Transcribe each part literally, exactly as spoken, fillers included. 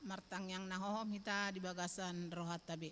Martangiang na hohom hita di bagasan rohanta be.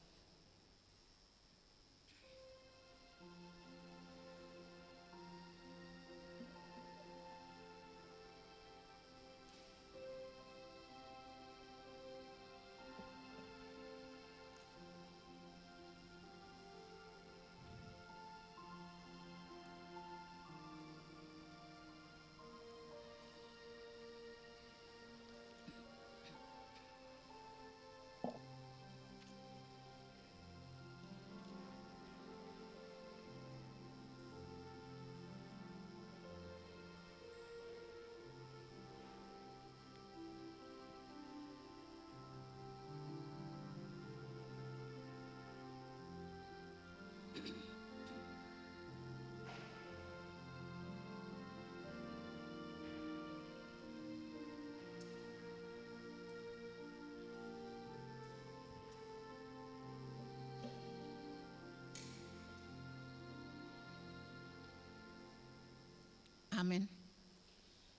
Amen.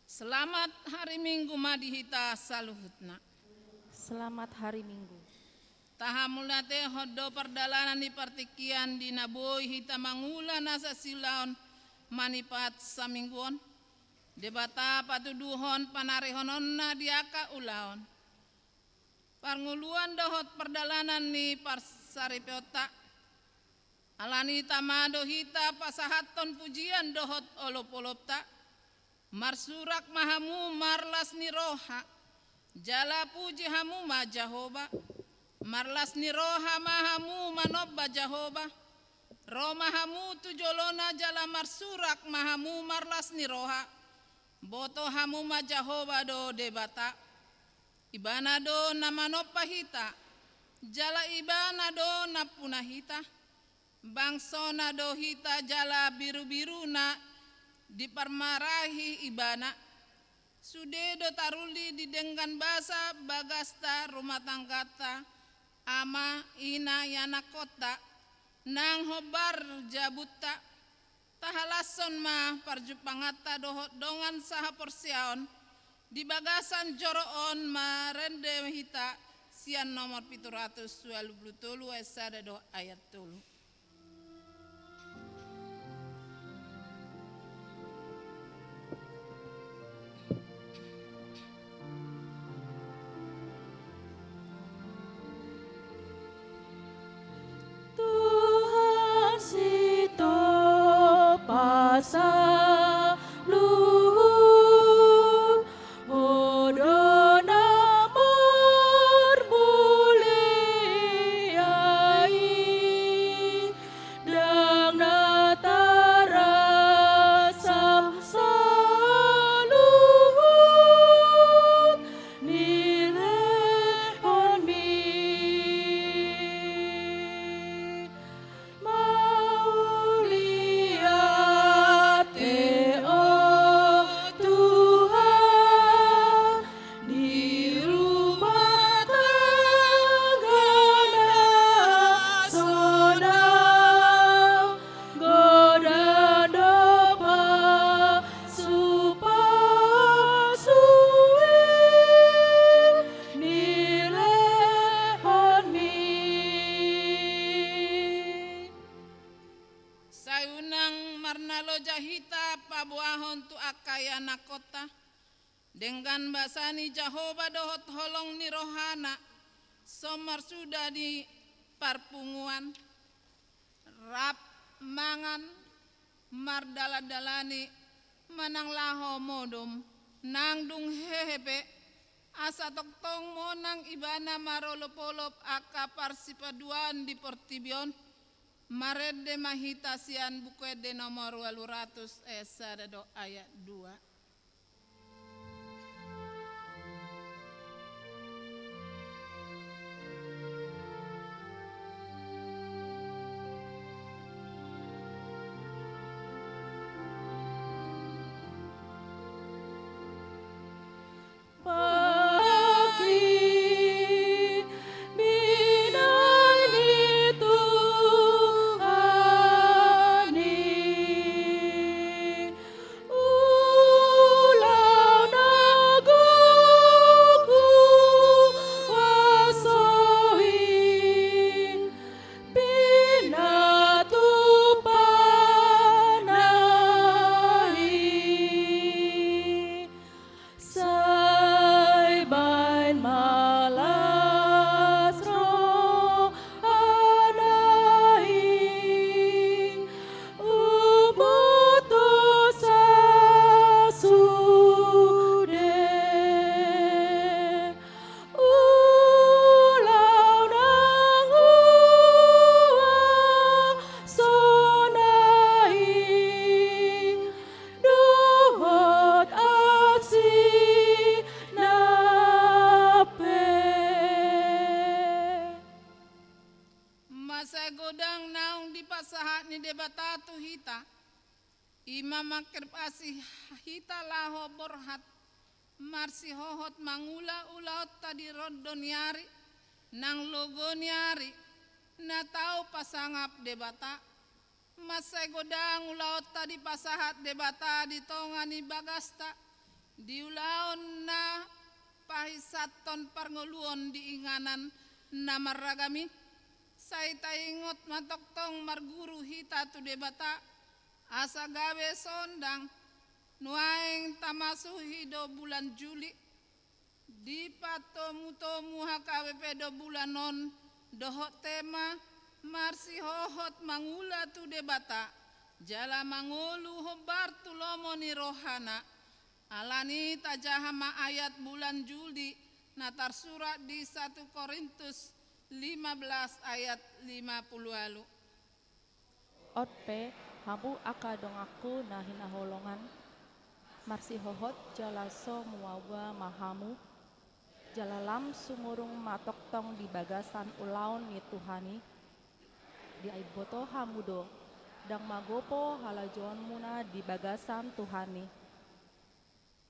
Selamat hari Minggu ma di hita saluhutna. Selamat hari Minggu. Tahamauliatehon do pardalanan ni partingkian di na boi hita mangula nasa siulaon manipat saminggu on. Debata patuduhon panarihononna di angka ulaon. Parngoluan dohot pardalanan ni parsaripeonta. Alani i tama do hita pasahathon pujian dohot olopolopta. Marsurak ma hamu marlas ni roha, jala puji hamu ma Jahowa. Marlas ni roha ma hamu manomba Jahowa. Ro ma hamu tu jolona jala marsurak ma hamu marlas ni roha. Boto hamu ma Jahowa do Debata. Ibana do na manompa hita, jala Ibana do nampuna hita. Bangsona do hita jala birubiruna diparmarahi Ibana. Sude do taruli di denggan basa bagasta rumah tanggata, ama, ina, ianakkonta, nang hombar jabunta. Tahalashon ma parjumpanganta dohot dongan sahaporseaon di bagasan joro on. Marende hita sian nomor pitu ratus ualu pulu tolu ayat sada dohot ayat tolu. Tuhan sitopasa luhut, Ho do na marmulia i, ndang na tarasam saluhut nilehonmi. Mauliate, o Tuhan, di rumah tangga na sonang, godang do pasupasu i nilehonmi. Sai unang marnaloja hita paboahon tu angka ianakkonta denggan basa ni Jahowa dohot holong ni rohana, so marsuda di parpunguan, rap mangan, mardalandalani, manang laho modom, nang dung hehe pe, asa tongtong monang ibana marolopolop angka parsipaduaan di portibi on. Marende ma hita sian Buku Ende nomor ualu ratus ayat sada dohot ayat dua. Pagi binahen ni Tuhan i. Sai godang naung dipasahat ni Debata tu hita, i ma mangkirpasi hita laho borhat marsihohot mangula ulaonta di rondo ni ari nang logo ni ari na tau pasangap Debata. Mansai godang ulaonta dipasahat Debata di tonga ni bagasta, di ulaon na pahisathon parngoluon di inganan na marragam i. Sai taingot ma tongtong marguru hita tu Debata, asa gabe sondang nuaeng tamasuhi do bulan Juli. Dipatomutomu H K B P do bulan on dohot tema marsihohot mangula tu Debata jala mangolu hombar tu lomo ni rohana. Alani i tajaha ma ayat bulan Juli na tarsurat di satu Korintus lima belas ayat lima puluh ualu. On pe, hamu angka donganku na hinaholongan, marsihohot jala so muaua ma hamu, jala lam sumurung ma tongtong di bagasan ulaon ni Tuhan i. Diboto hamu do, ndang magopo halajoonmuna di bagasan Tuhan i.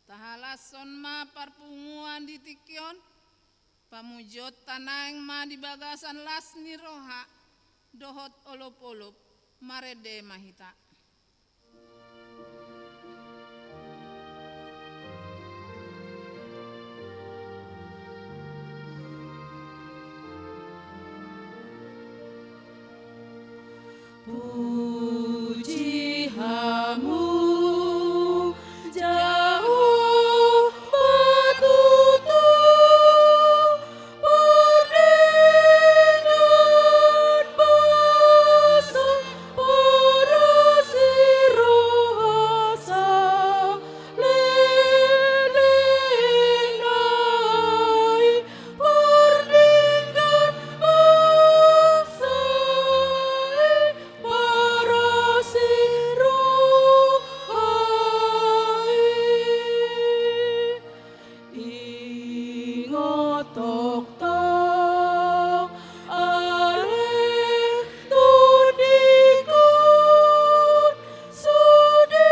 Tahalashon ma parpunguan di tingki on, pamujionta naeng ma di bagasan las ni roha dohot olopolop. Marende ma hita. Puji hamu, Jahowa tutu, pardenggan basa, parasi roha sa, leleng nai, pardenggan basa i, parasi roha i. Ingot tongtong ale tondingkon, sude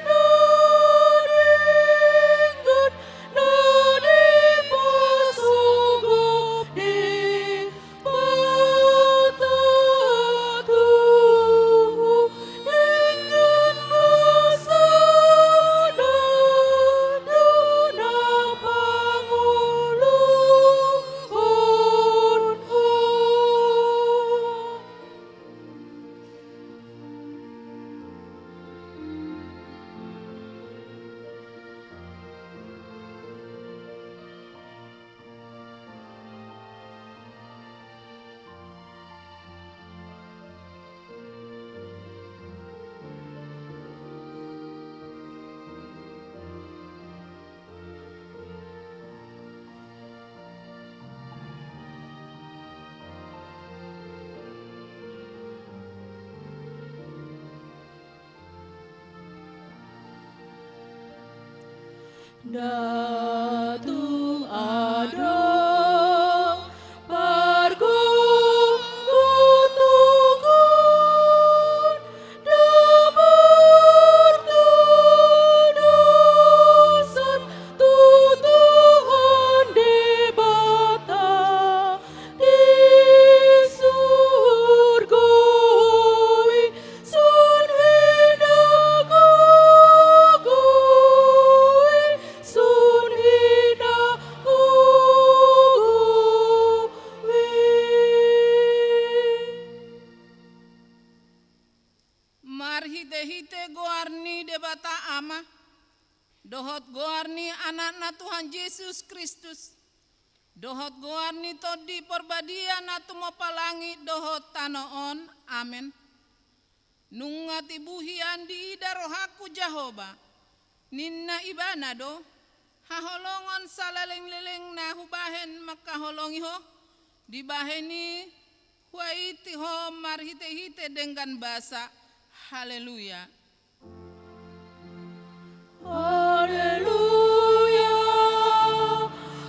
na denggan na dipasogop di Nda tung adong pargogotongkon, nda martudosan tu Tuhan Debata di surgo i, songon na gogo i, songon na gogo i. Marhitehite goar ni Debata Ama, dohot goar ni Anakna Tuhan Jesus Kristus, dohot goar ni Tondi Porbadia na tumompa langit dohot tano on. Amen. Nunga tibu hian diida rohangku Jahowa, ninna Ibana do, haholongon saleleng-lelengna hubahen mangkaholongi ho, dibahen i huaiti ho marhitehite denggan basa. Haleluya. Haleluya,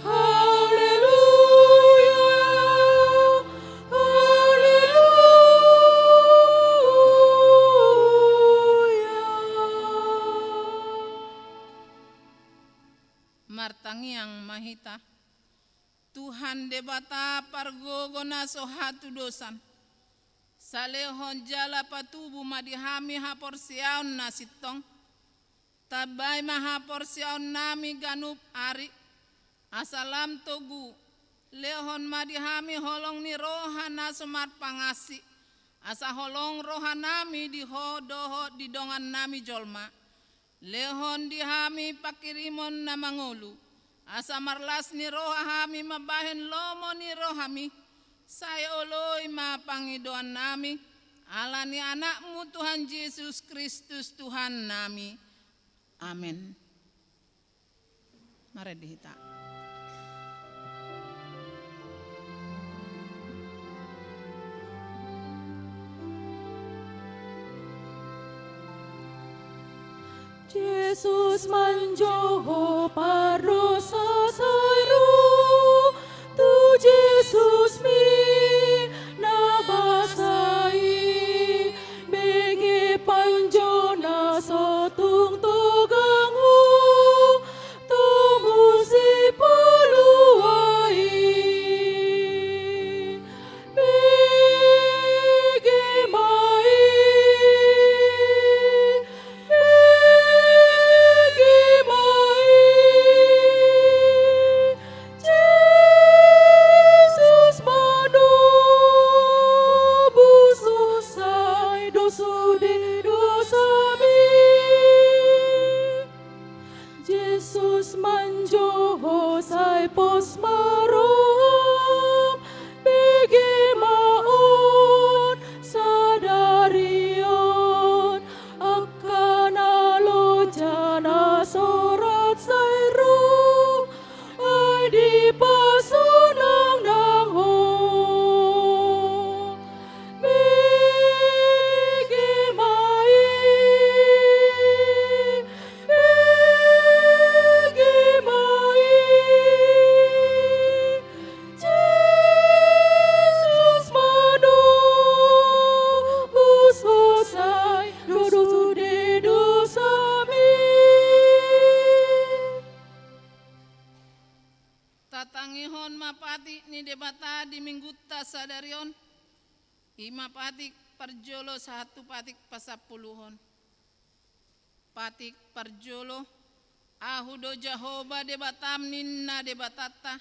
haleluya, haleluya. ma hita. Tuhan Debata pargogo na so hatudosan, salehon jala patubu ma di hami haporseaon na sintong. Tambai ma haporseaonnami ganup ari, asa lam togu. Lehon ma di hami holong ni roha na so marpangansi, asa holong rohanami di Ho dohot di dongannami jolma. Lehon di hami pangkirimon na mangolu, asa marlas ni roha hami mambahen lomo ni rohami. Sai oloi ma pangidoannami, ala ni Anakmu Tuhan Jesus Kristus Tuhannami. Amen. Marende hita. Jesus manjou ho pardosa sai ro, tu Jesusmi na basa i, bege panjou na so tung togang ho, tomu sipalua i. Bege ma i, bege ma i. Jesus manobus ho sai do sude dosami. Jesus manjou ho sai pos ma roham, bege ma on sadari on, angka na loja na sorat sai ro, ai dipasonangnang ho. Bege ma i, bege ma i. Jesus manobus ho sai do sude dosami. Tatangihon ma patik ni Debata di Minggunta sadari on. I ma patik parjolo sahat tu patik pasampuluhon. Patik parjolo, Ahu do Jahowa Debatam, ninna Debatanta,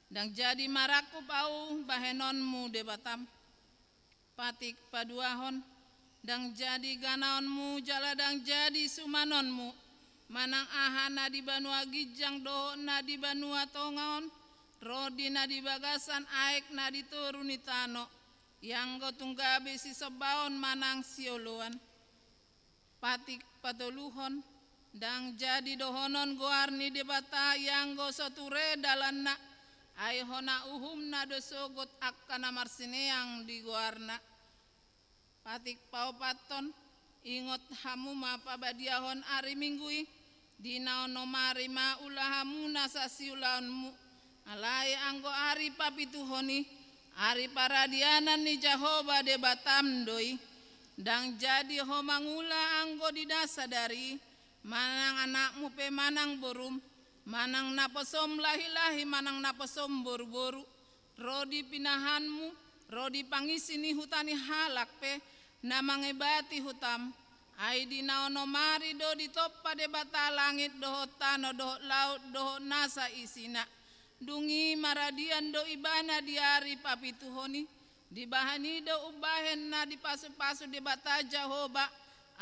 ndang jadi marangkup Ahu bahenonmu Debatam. Patik paduahon, ndang jadi ganaonmu jala ndang jadi sumanonmu manang aha na di banua ginjang dohot na di banua tonga on, ro di na di bagasan aek na di toru ni tano, ianggo tung gabe sisombaon manang sioloan. Patik patoluhon, ndang jadi dohonon goar ni Debata ianggo so ture dalanna, ai hona uhumna do sogot angka na marsineang di goarna. Patik paopathon, ingot hamu ma pabadiahon ari Minggu i, di na onom ari ma ula hamu nasa siulaonmu. Alai anggo ari papituhon i, ari paradianan ni Jahowa Debatam do i. Ndang jadi ho mangula anggo di na sadari i, manang anakmu pe manang borum, manang naposom lahilahi manang naposom boruboru, ro di pinahanmu, ro di pangisi ni huta ni halak pe na mangebati hutam. Ai di na onom ari do ditompa Debata langit dohot tano dohot laut dohot nasa isina. Dung i maradian do ibana di ari papituhon i. Dibahen i do umbahen na dipasupasu Debata Jahowa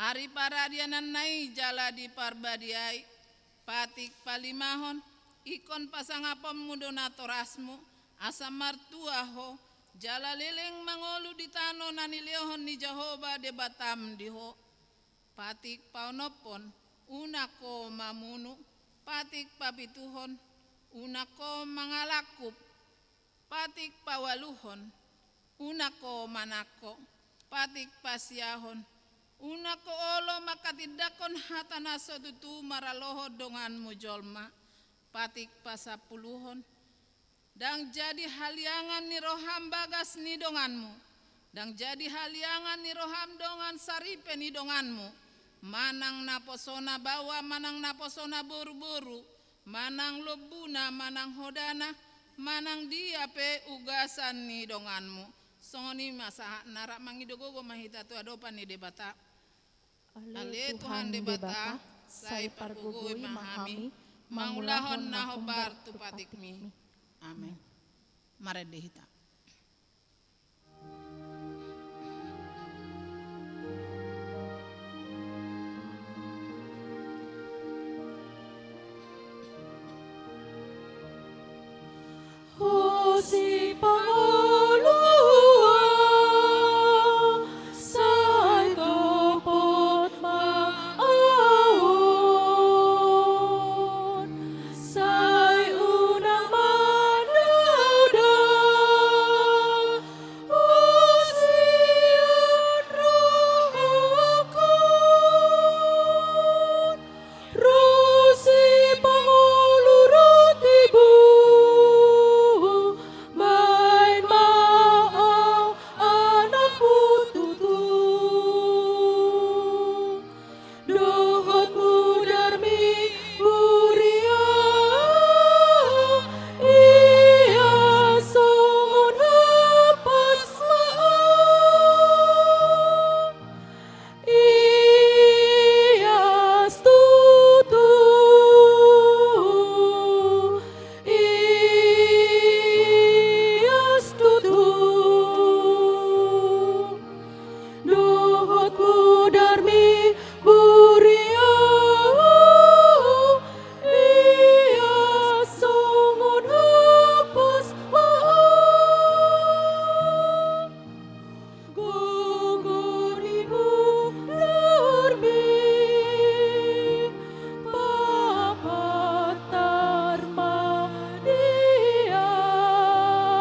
ari paradiananna i jala diparbadiai. Patik palimahon, ingkon pasangaponmu do natorasmu, asa martua ho, jala leleng mangolu di tano na nilehon ni Jahowa Debatam di ho. Patik paonomhon, unang ho mamunu. Patik papituhon, unang ho mangalangkup. Patik paualuhon, unang ho manangko. Patik pasiahon, unang ho olo manghatindanghon hata na so tutu maralohon donganmu jolma. Patik pasampuluhon, ndang jadi haliangan ni roham bagas ni donganmu, ndang jadi haliangan ni roham dongan saripe ni donganmu, manang naposona baoa manang naposona boruboru, manang lombuna, manang hodana, manang dia pe ugasan ni donganmu. Songon i ma sahatna, rap mangido gogo ma hita tu adopan ni Debata. Ale Tuhan Debata, sai pargogoi ma hami mangulahon na hombar tu patikmi. Amen. Marende hita. Ho Sipangolu, sai topot ma ahu on, sai unang mandauda sian rohangku. Ro Sipangolu ro tibu, baen ma ahu anakmu tutu. Dohot mudarmi Buria, ia songon hapas ma ahu. Ias tutu, ias tutu. Dohot mudarmi Buria, ias songon hapas ma ahu. Gogo ni mudarmi, papatar ma di ahu.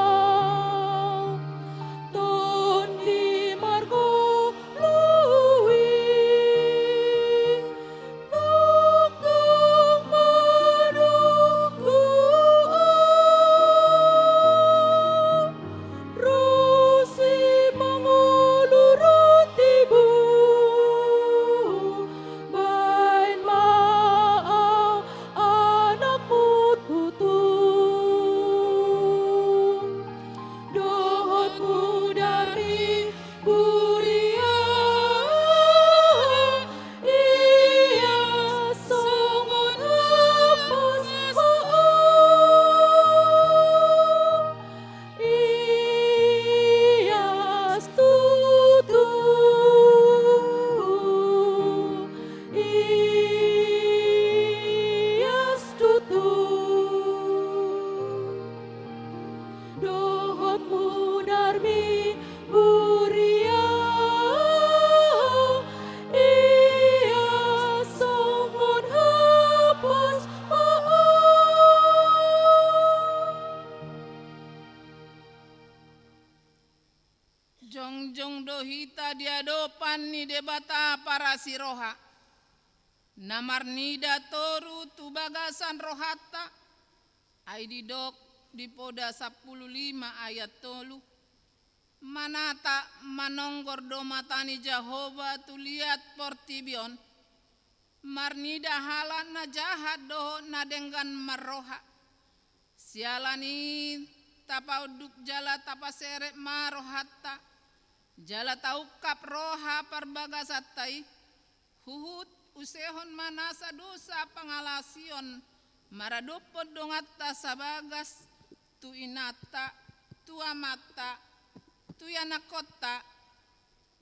Tondi margolu i, tongtong manunggu ahu. Ro Sipangolu ro tibu, baen ma ahu anakmu tutu. Dohot mudarmi Buria, ias songon hapas ma ahu. Ias tutu, ias tutu. Dohot mudarmi Buria, ias songon hapas ma ahu. Jongjong do hita di adopan ni Debata parasi roha, na marnida toru tu bagasan rohanta. Ai didok di Poda sampulu lima ayat tolu: Manatap, manonggor do mata ni Jahowa tu liat portibi on, marnida halak na jahat dohot na denggan marroha. Siala ni i tapaunduk jala tapaseret ma rohanta, jala taungkap roha parbagasanta i. Huhut usehon ma nasa dosa pangalaosion maradophon donganta sabagas, tu inanta, tu amanta, tu ianakkonta,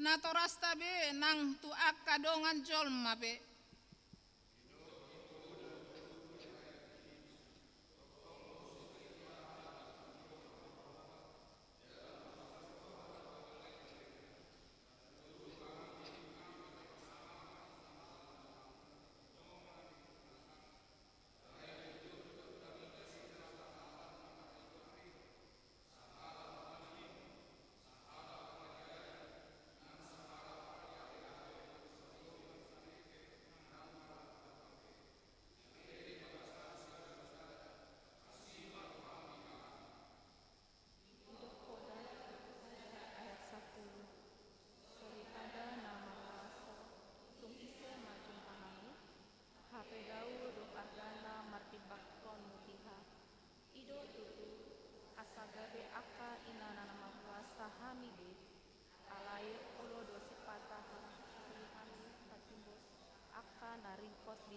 natorasta be nang tu angka dongan jolma pe.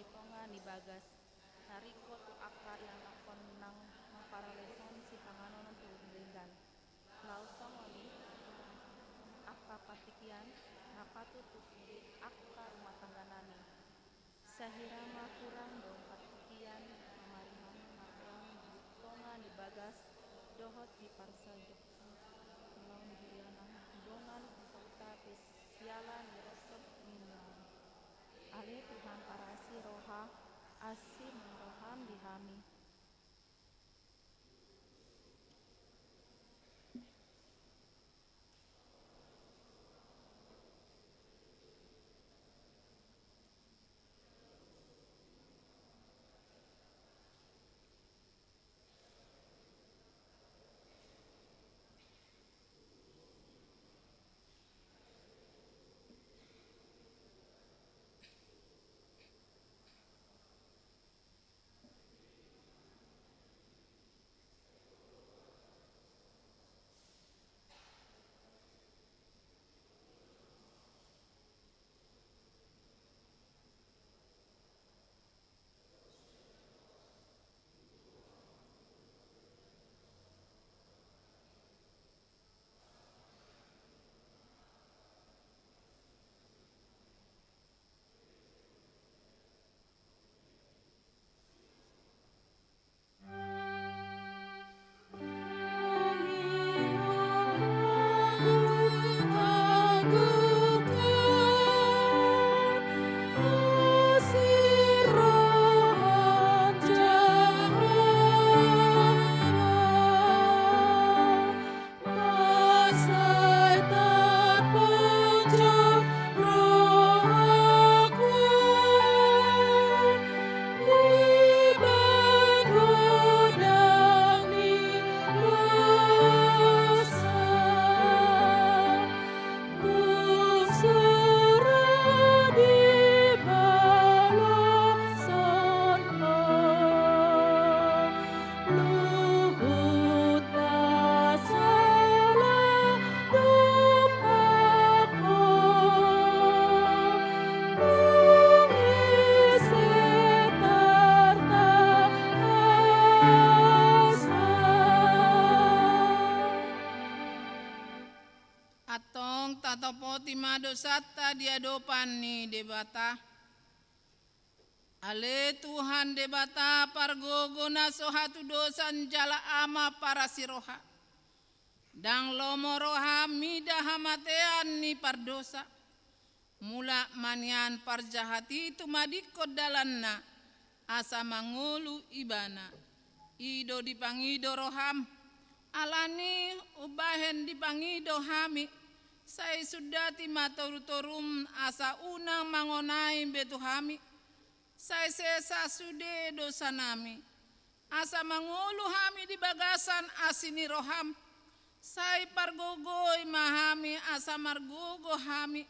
di tonga ni bagas, na ringkot tu angka ianakhon nang mamparolehon sipanganon tu denggan. Laos songon i angka partingkian na patut tu angka rumah tangga nami. Sahira ma hurang dohot partingkian, mamari hami ma roham di tonga ni bagas dohot di parsaoran, laho di huriana dongan sahuta pe siala ni roham. Ale Tuhan parasi roha, asi ma roham di hami. Antong tatopoti ma dosanta di adopan ni Debata. Ale Tuhan Debata pargogo na so hatudosan jala Ama parasi roha. Ndang lomo roham mida hamatean ni pardosa. Mulak ma nian parjahat i tumadingkon dalanna, asa mangolu ibana. I do dipangido roham, alani umbahen dipangido hami, sai sundati ma torutorum asa unang mangonai be tu hami, sai sesa sude dosanami, asa mangolu hami di bagasan asi ni roham, sai pargogoi ma hami asa margogo hami,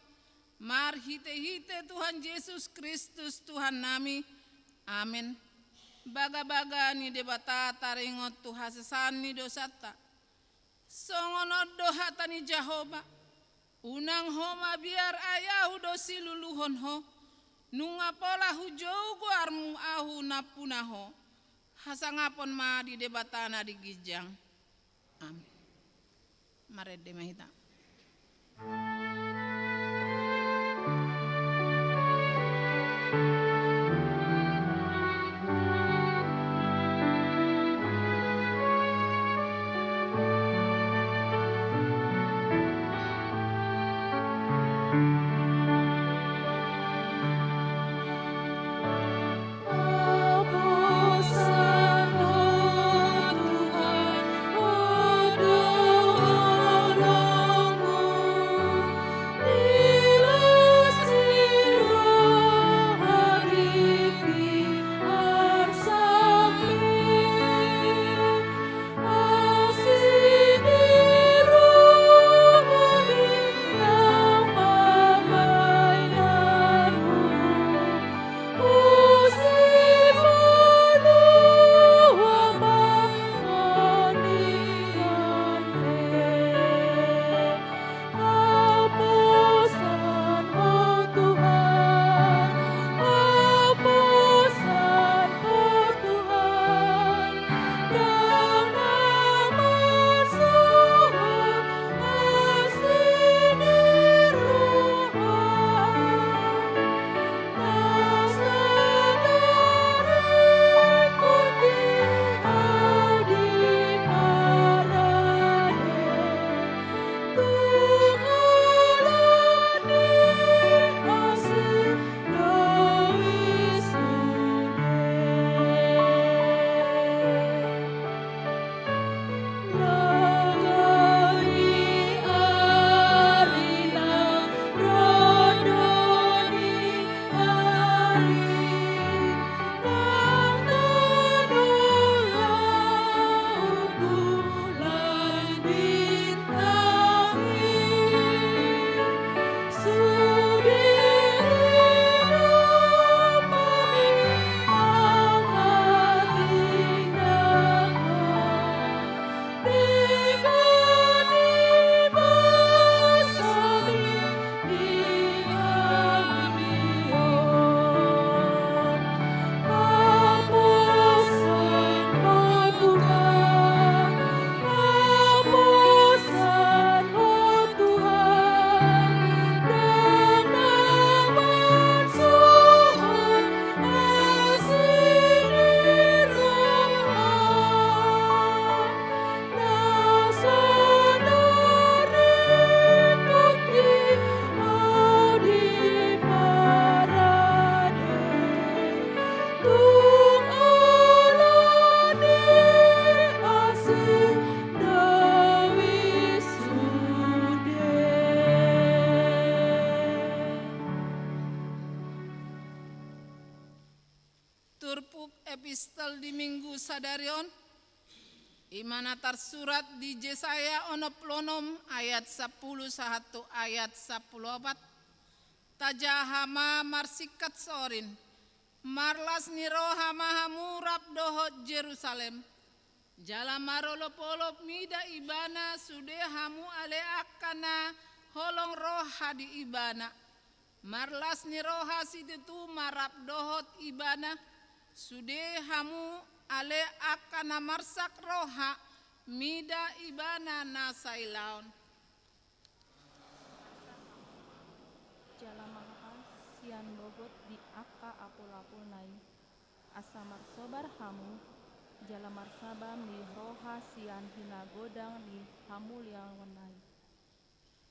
marhitehite Tuhan Jesus Kristus Tuhannami. Amen. Bagabaga ni Debata taringot tu hasesaan ni dosanta. Songon on do hata ni Jahowa: Unang ho mabiar, ai Ahu do siluluhon ho, nunga pola hujou goarmu, Ahu nampuna ho. Hasangapon ma di Debata na di ginjang. Amen. Marende ma hita. Epistel di minggu sadari on, i ma na tarsurat di Jesaya onom pulu onom ayat sampulu sahat tu ayat sampulu opat. Tajaha ma marsingkat sorin. Marlas ni roha ma hamu rap dohot Jerusalem. Jala marolopolop mida ibana sude hamu ale angka na holong roha di ibana. Marlas ni roha situtu ma rap dohot ibana, sude hamu ale angka na marsak roha mida ibana na sailaon. Jala manghas sian bogot di angka apulapulna i, asa marsobar hamu, jala marsabam ni roha sian hinagodang ni hamuliaonna i.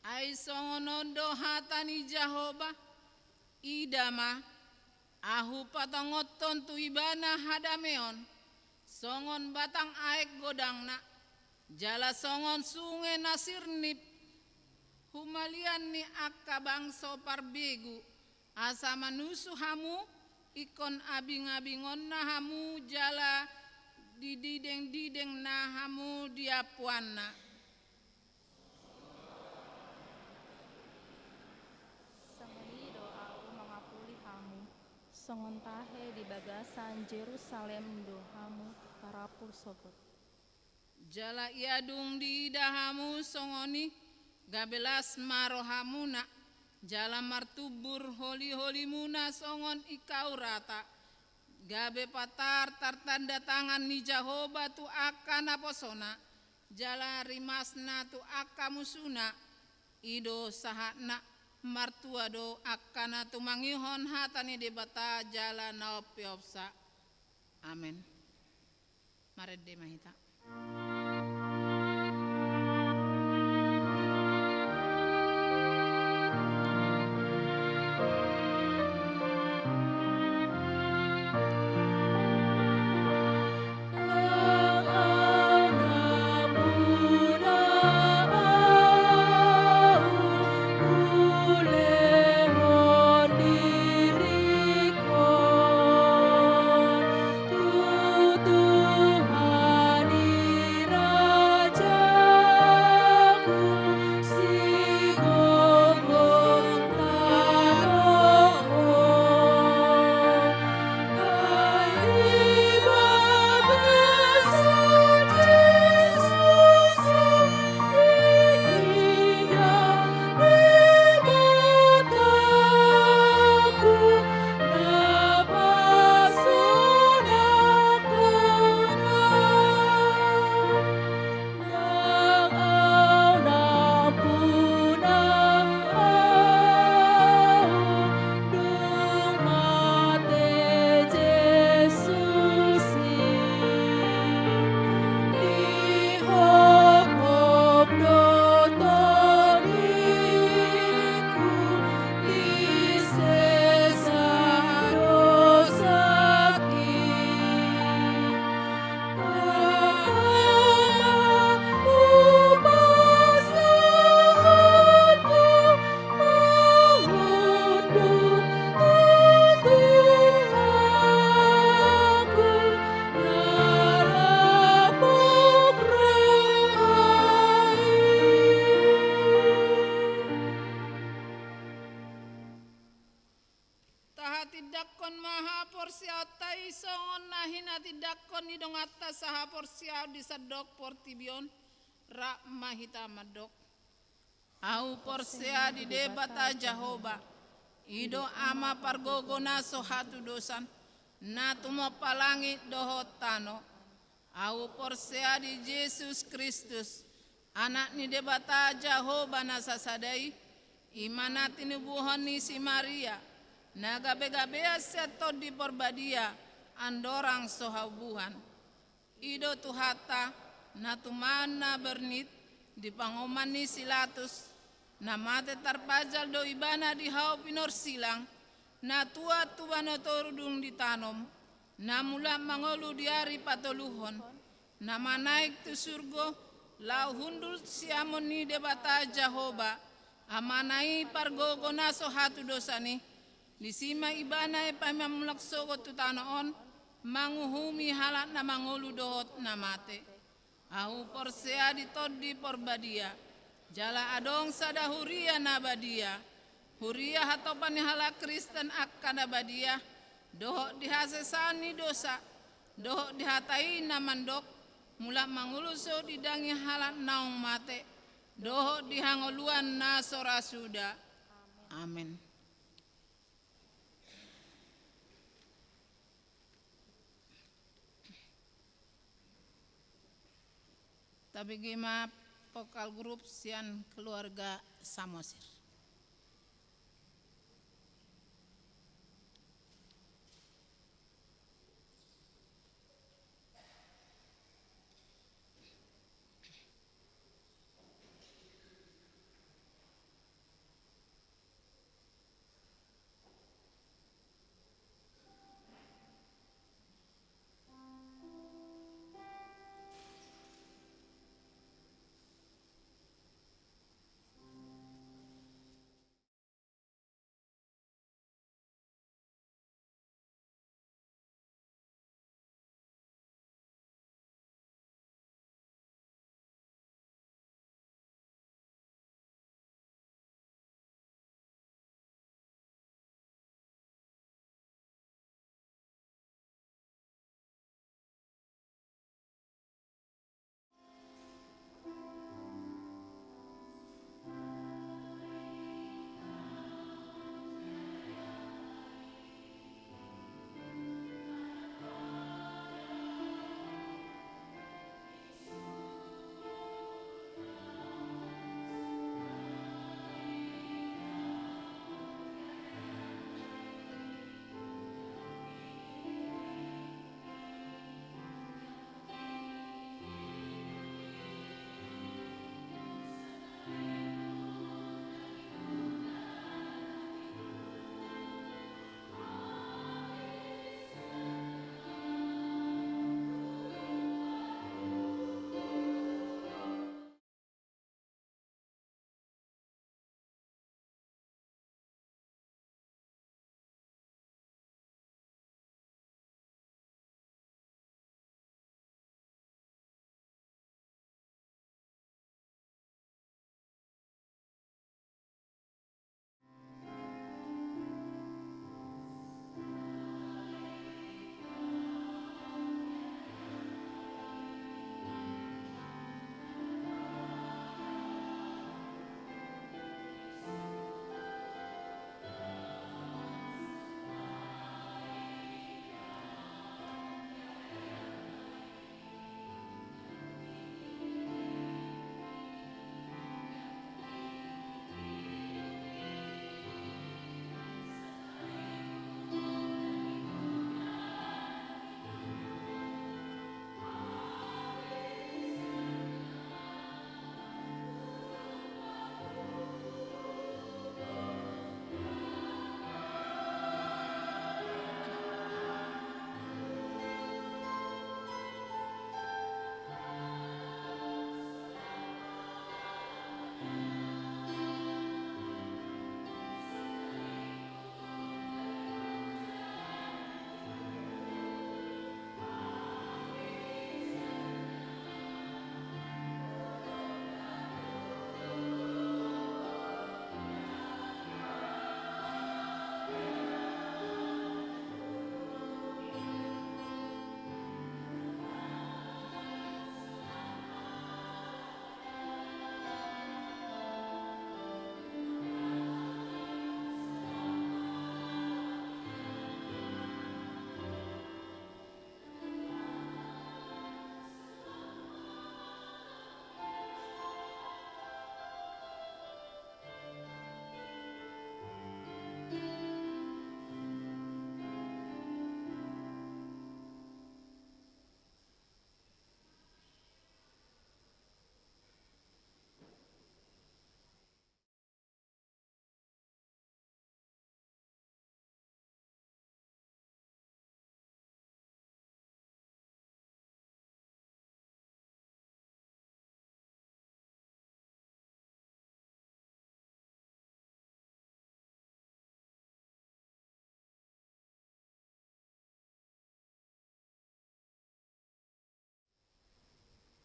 Ai songon on do hata ni Jahowa, ida ma, Ahu patongothon tu ibana hadameon, songon batang aek godangna, jala songon sunge na sirnip humalian ni angka bangso parbegu, asa manusu hamu, ingkon abingabingonna hamu jala dididengdidengna hamu di ampuanna. Songon i do Ahu mangapuli hamu, songon tahe di bagasan Jerusalem do hamu tarapul sogot. Jala ia dung diida hamu songon i, gabe las ma rohamuna, jala martumbur holiholimuna songon ingkau rata, gabe patar tartanda tangan ni Jahowa tu angka naposona, jala rimasna tu angka musuna. I do sahatna. Martua do angka na tumangihon hata ni Debata jala na umpeopsa. Amen. Marende ma hita. Tahatindangkon ma haporseaonta i songon na hinatindangkon ni donganta sahaporseaon di sandok portibi on. Rap ma hita mandok. Ahu porsea di Debata Jahowa, i do Ama pargogo na so hatudosan, na tumompa langit dohot tano. Ahu porsea di Jesus Kristus, Anak ni Debata Jahowa na sasada i, i ma na tinubuhon ni si Maria, na gabegabean sian Tondi Porbadia, andorang so haubuhan. I do Tuhanta, na tumaon na bernit di pangoman ni si Latus, na mate tarpajal do ibana di hau pinorsilang, na tuat tu banua toru dung ditanom, na mulak mangolu di ari patoluhon, na manaek tu surgo, laho hundul siamun ni Debata Jahowa, Amana i pargogo na so hatudosan i, disi ma ibana paima mulak sogot tu tano on, manguhumi halak na mangolu dohot na mate. Ahu porsea di Tondi Porbadia, jala adong sada huria na badia, huria hatopan ni halak Kristen angka na badia, dohot di hasesaan ni dosa, dohot di hata i na mandok, mulak mangolu so didangi halak naung mate, dohot di hangoluan na so ra suda. Amen. Tabege ma vokal grup sian keluarga Samosir.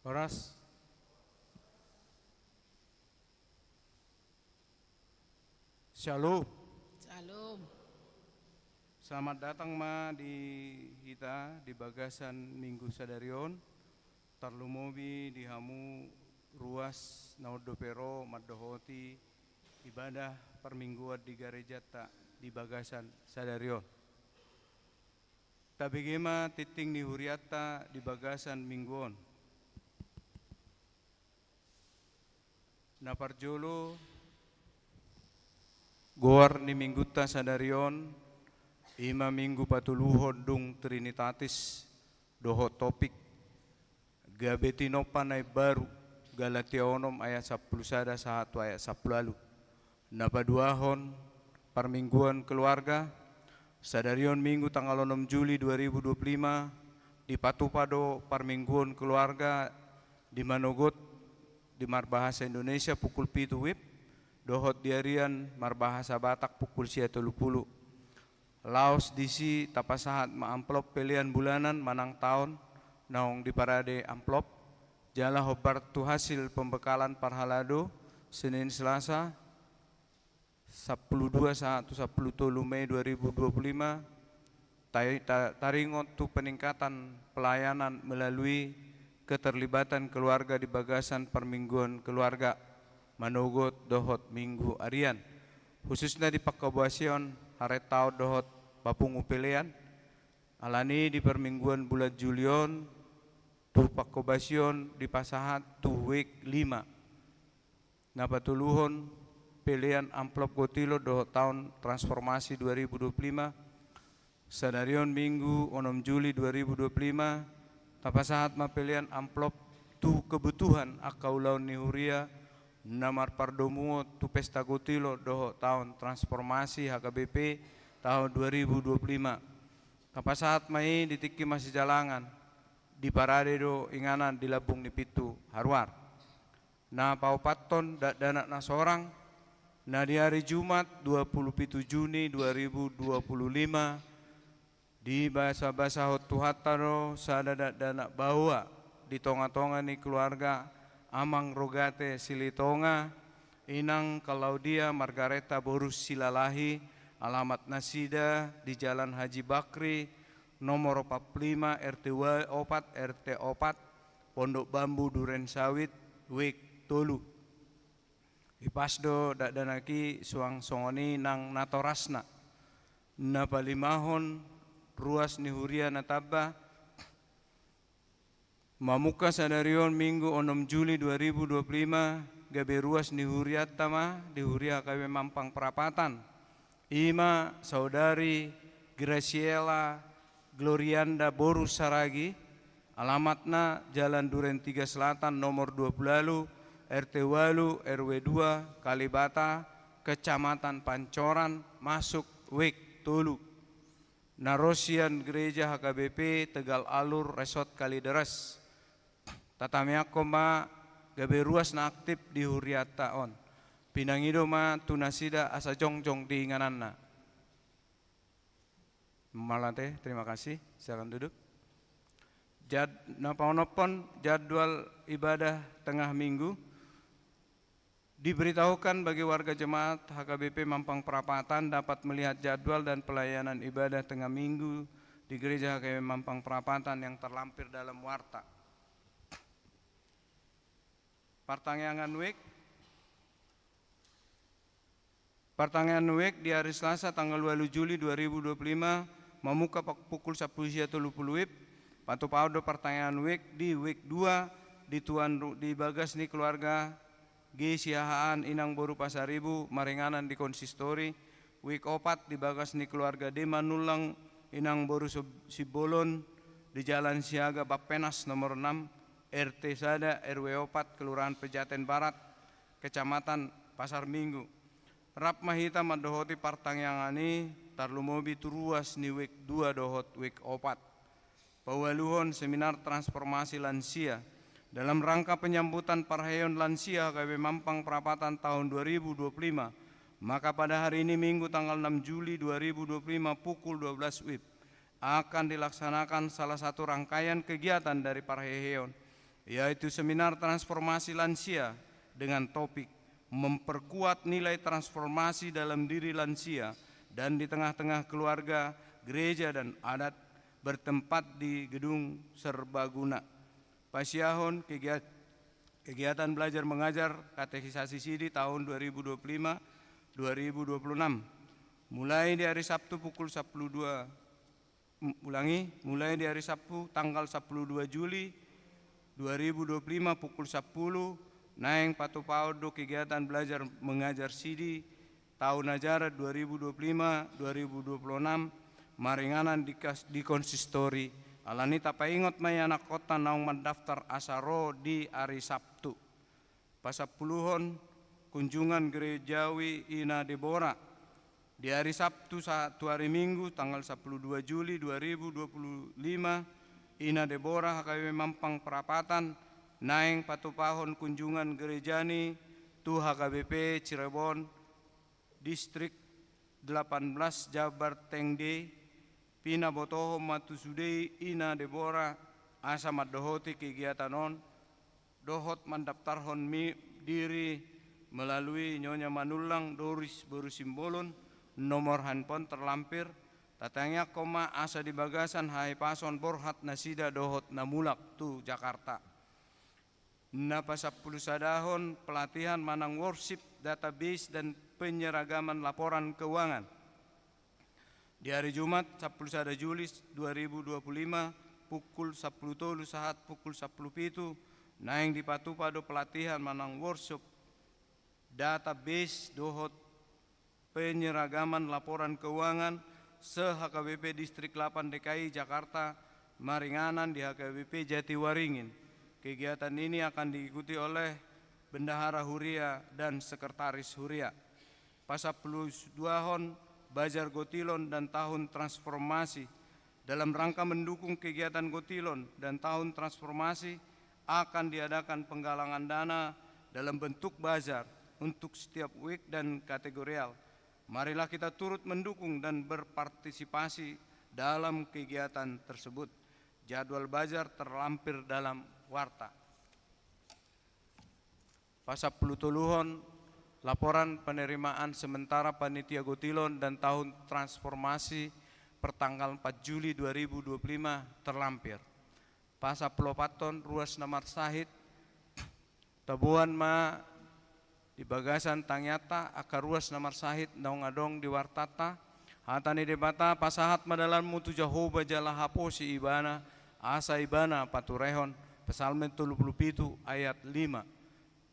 Horas. Shalom. Shalom. Selamat datang ma di hita di bagasan minggu sadari on, tarlumobi di hamu ruas na on dope ro mandohoti ibadah parmingguan di garejanta di bagasan sadari on. Tabege ma tingting ni hurianta di bagasan minggu on. Na parjolo, goar ni minggunta sadari on, i ma minggu patoluhon dung Trinitatis, dohot topik gabe tinompa na imbaru, Galatia onom ayat sampulu sada sahat tu ayat sampulu ualu. Na paduahon, parmingguan keluarga. Sadari on minggu tanggal onom Juli dua ribu dua puluh lima, dipatupa do parmingguan keluarga di Manogot di marbahasa Indonesia pukul pitu WIB, dohot di arian marbahasa Batak pukul sia tolu pulu. Laos disi tapasahat ma amplop pelean bulanan manang taon, naung diparade amplop, jala hombar tu hasil pembekalan parhalado, Senin Selasa, sampulu dua sahat tu sampulu tolu Mei dua ribu dua puluh lima, ta-, ta-, taringot tu peningkatan pelayanan melalui keterlibatan keluarga di bagasan parmingguan keluarga, Manogot dohot Minggu Arian. Khususna di pangkobasion harentaon dohot papungu pelean, alani di parmingguan bulan Juli on, tu pangkobasion dipasahat tu WIB lima. Na patoluhon, pelean amplop gotilon dohot taon transformasi dua ribu dua puluh lima. Sadari on minggu onom Juli dua ribu dua puluh lima, tapasahat ma pelean amplop tu kebutuhan angka ulaon ni huria na marpardomuan tu pesta gotilon dohot taon transformasi H K B P taon dua ribu dua puluh lima. Tapasahat ma i di tingki masijalangan, diparade do inganan di lambung ni pintu haruar. Na paopathon, dakdanak na sorang, na di ari Jumat dua pulu pitu Juni dua ribu dua pulu lima, dibasabasahon Tuhanta do sada dakdanak baoa di tongatonga ni keluarga Amang Rogate Silitonga, Inang Claudia Margareta boru Silalahi, alamat nasida di Jalan Haji Bakri, nomor opat pulu lima, R T opat, R T opat, Pondok Bambu Duren Sawit, WIB tolu. Ipas do dakdanak i suang songon i nang natorasna. Na palimahon, ruas ni huria na tamba. Mamungka sadari on minggu onom Juli dua ribu dua puluh lima, gabe ruas ni hurianta ma di huria H K B P Mampang Prapatan. I ma saudari Graciela Glorianda boru Saragi, alamatna Jalan Duren Tiga Selatan nomor dua pulu ualu, R T ualu, R W dua, Kalibata, Kecamatan Pancoran, masuk WIB tolu. Na ro sian Gereja H K B P Tegal Alur, Resort Kalideres. Tatameangkon ma gabe ruas na aktif di hurianta on. Pinangido ma tu nasida asa jongjong di ingananna. Malate, terima kasih. Silakan duduk. Jad-, na paonomhon, jadwal ibadah tengah minggu. Diberitahukan bagi warga jemaat H K B P Mampang Prapatan dapat melihat jadwal dan pelayanan ibadah tengah minggu di Gereja H K B P Mampang Prapatan yang terlampir dalam warta. Partangiangan WIB. Partangiangan WIB di hari Selasa tanggal ualu Juli dua ribu dua puluh lima, mamungka pak-, pukul sampulu sia tolu pulu WIB, patupaon do partangiangan WIB di WIB dua, di tuan ru-, di bagas ni keluarga G Siahaan Inang boru Pasaribu, maringanan di konsistori, WIB opat di bagas ni keluarga D Manullang Inang boru Sob-, Sibolon, di Jalan Siaga Bappenas nomor enam, R T sada, R W opat, Kelurahan Pejaten Barat, Kecamatan Pasar Minggu. Rap ma hita mandohoti partangiangan i, tarlumobi tu ruas ni WIB dua dohot WIB opat. Paualuhon, seminar transformasi lansia. Dalam rangka penyambutan parheheon lansia H K B P Mampang Prapatan tahun dua ribu dua puluh lima, maka pada hari ini, Minggu tanggal enam Juli dua ribu dua puluh lima, pukul dua belas WIB, akan dilaksanakan salah satu rangkaian kegiatan dari parheheon, yaitu seminar transformasi lansia dengan topik memperkuat nilai transformasi dalam diri lansia dan di tengah-tengah keluarga, gereja, dan adat, bertempat di Gedung Serbaguna. Pasiahon kegiat-, kegiatan belajar mengajar katekisasi sidi tahun dua ribu dua puluh lima dua ribu dua puluh enam, mulai di hari Sabtu pukul sepuluh dua, m-, ulangi, mulai di hari Sabtu tanggal sepuluh dua Juli dua ribu dua puluh lima pukul sepuluh, naeng patupaon do kegiatan belajar mengajar sidi tahun ajaran dua ribu dua puluh lima dua ribu dua puluh enam, maringanan di kas-, di konsistori. Alani tapaingot ma i anakkonta naung mandaftar asa ro di ari Sabtu. Pasampuluhon kunjungan gerejawi Ina Debora. Di ari Sabtu sahat tu ari Minggu tanggal sepuluh dua Juli dua ribu dua puluh lima, Ina Debora H K B P Mampang Prapatan naeng patupahon kunjungan gerejani tu H K B P Cirebon, Distrik delapan belas Jabar Tengde. Pinabotohon ma tu sude i Ina Debora asa mandohoti kegiatan on dohot mandaftarhon mi-, diri melalui Nyonya Manullang Doris boru Simbolon, nomor handphone terlampir. Tatangiangkon ma asa di bagasan hahipason borhat nasida dohot na mulak tu Jakarta. Na pasampulu sadahon pelatihan manang workshop database dan penyeragaman laporan keuangan. Di hari Jumat, sampulu sada Juli dua ribu dua puluh lima, pukul sampulu tolu sahat pukul sampulu pitu, naeng dipatupa do pelatihan manang workshop database dohot penyeragaman laporan keuangan se-H K B P Distrik delapan D K I Jakarta, maringanan di H K B P Jatiwaringin. Kegiatan ini akan diikuti oleh bendahara huria dan sekretaris huria. Pasampulu duahon, bazar gotilon dan tahun transformasi. Dalam rangka mendukung kegiatan gotilon dan tahun transformasi, akan diadakan penggalangan dana dalam bentuk bazar untuk setiap week dan kategorial. Marilah kita turut mendukung dan berpartisipasi dalam kegiatan tersebut. Jadwal bazar terlampir dalam warta. Pasampulu toluhon, laporan penerimaan sementara panitia gotilon dan tahun transformasi pertanggal empat Juli dua ribu dua puluh lima terlampir. Pasampulu opathon, ruas na marsahit. Taboan ma di bagasan tangiangta angka ruas na marsahit naung adong di wartanta. Hata ni Debata, pasahat ma dalanmu tu Jahowa jala haposi Ibana, asa Ibana paturehon. Psalmen tolu pulu pitu ayat lima.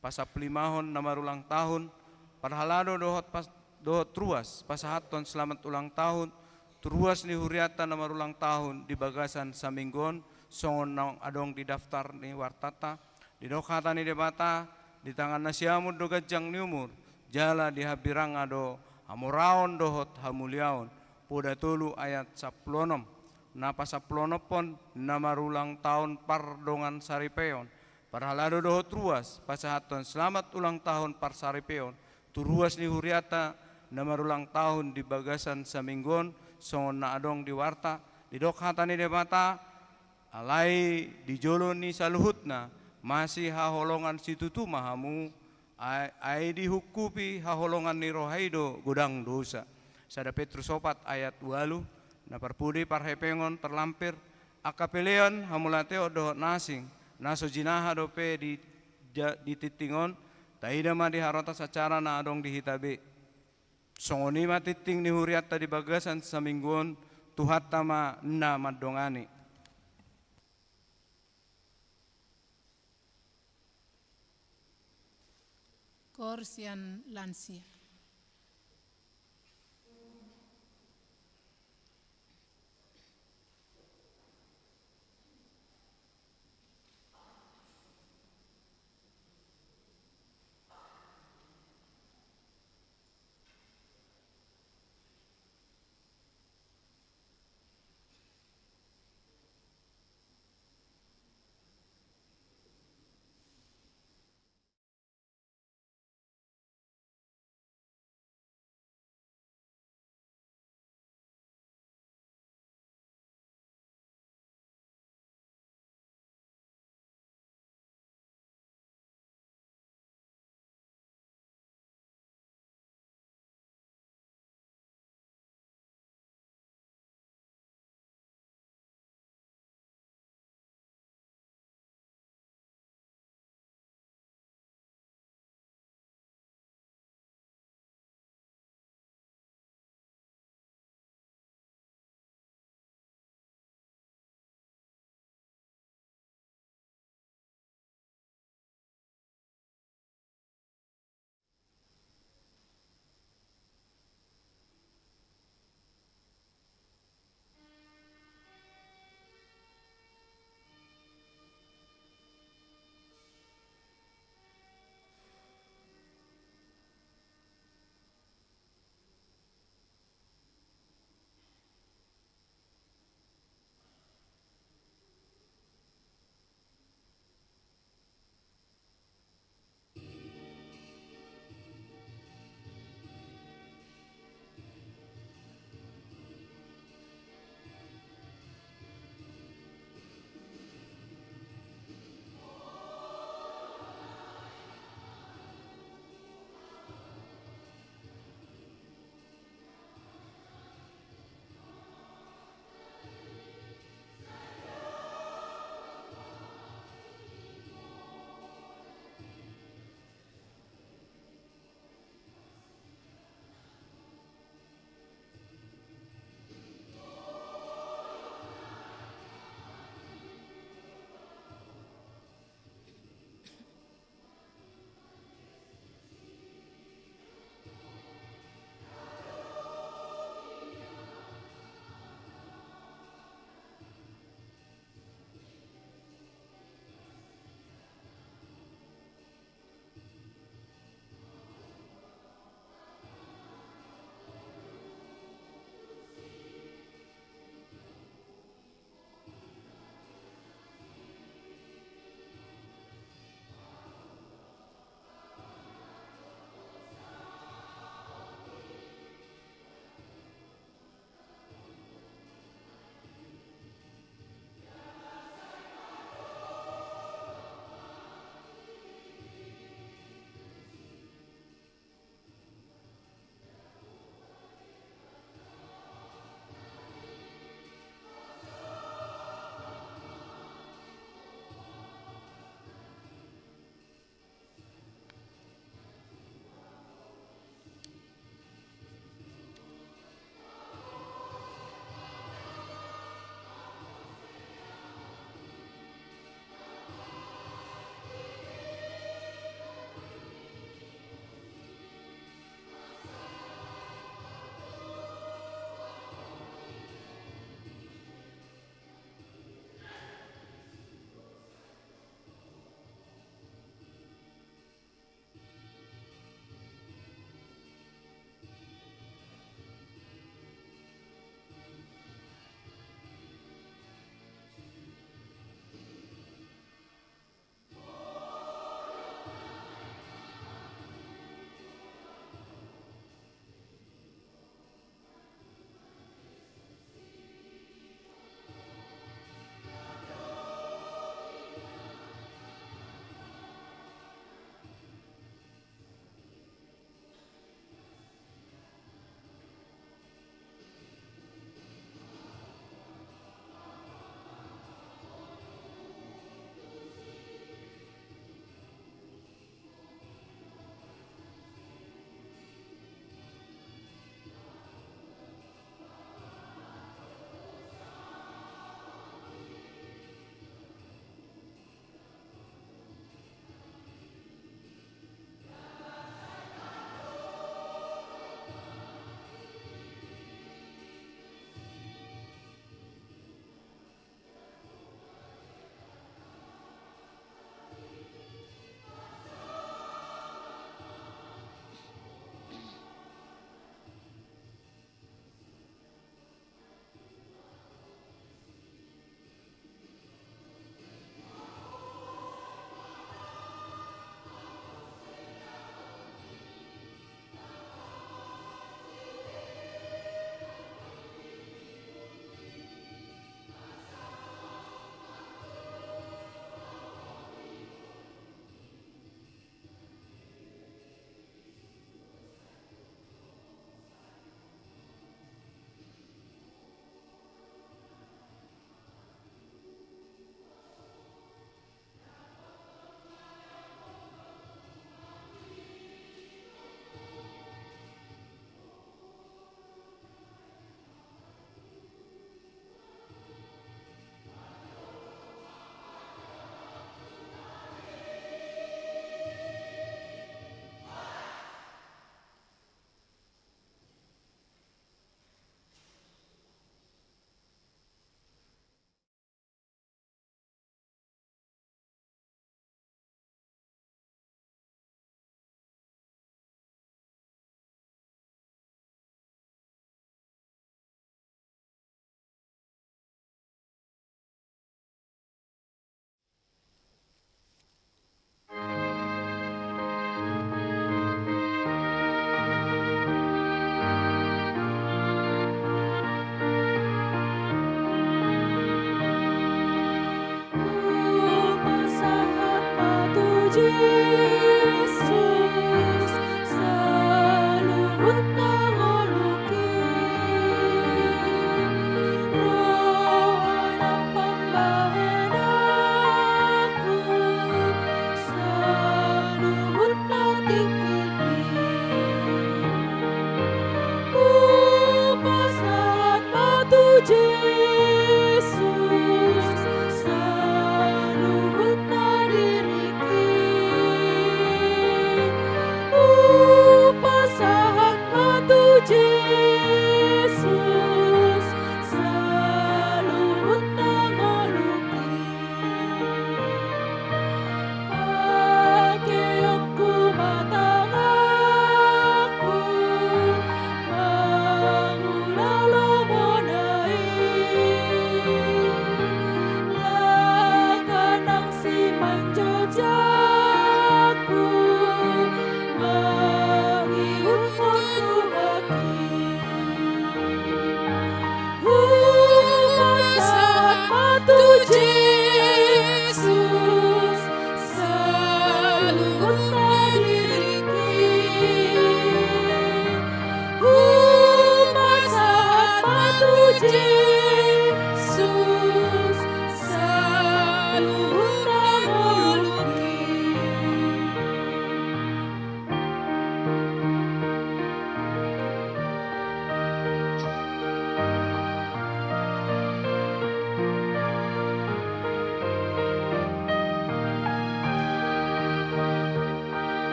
Pasampulu limahon, na marulang tahun, parhalado dohot pas-, dohot ruas pasahathon selamat ulang tahun tu ruas ni hurianta na marulang tahun di bagasan saminggu on, songon naung adong di daftar ni wartanta. Didok hata ni Debata, di tangan na siamun do ganjang ni umur, jala di hambirangna do hamoraon dohot hamuliaon. Poda tolu ayat sampulu onom. Na pasampulu onomhon, na marulang tahun pardongan saripeon, parhalado dohot ruas pasahathon selamat ulang tahun parsaripeon tu ruas ni hurianta na marulang tahun di bagasan saminggu on, songon na adong di warta. Didok hata ni Debata, alai di jolo ni saluhutna masihaholongan situtu ma hamu, ai, ai dihungkupi haholongan ni roha i do godang dosa. Sada Petrus opat ayat ualu. Na parpudi parhepengon terlampir, angka pelean, hamauliateon dohot na asing na so jinaha dope di ja-, di tingting on, taida ma di haroroan acara na adong di hita be. Songon i ma tingting ni hurianta di bagasan saminggu on, Tuhanta ma na mandongani. Koor sian lansia.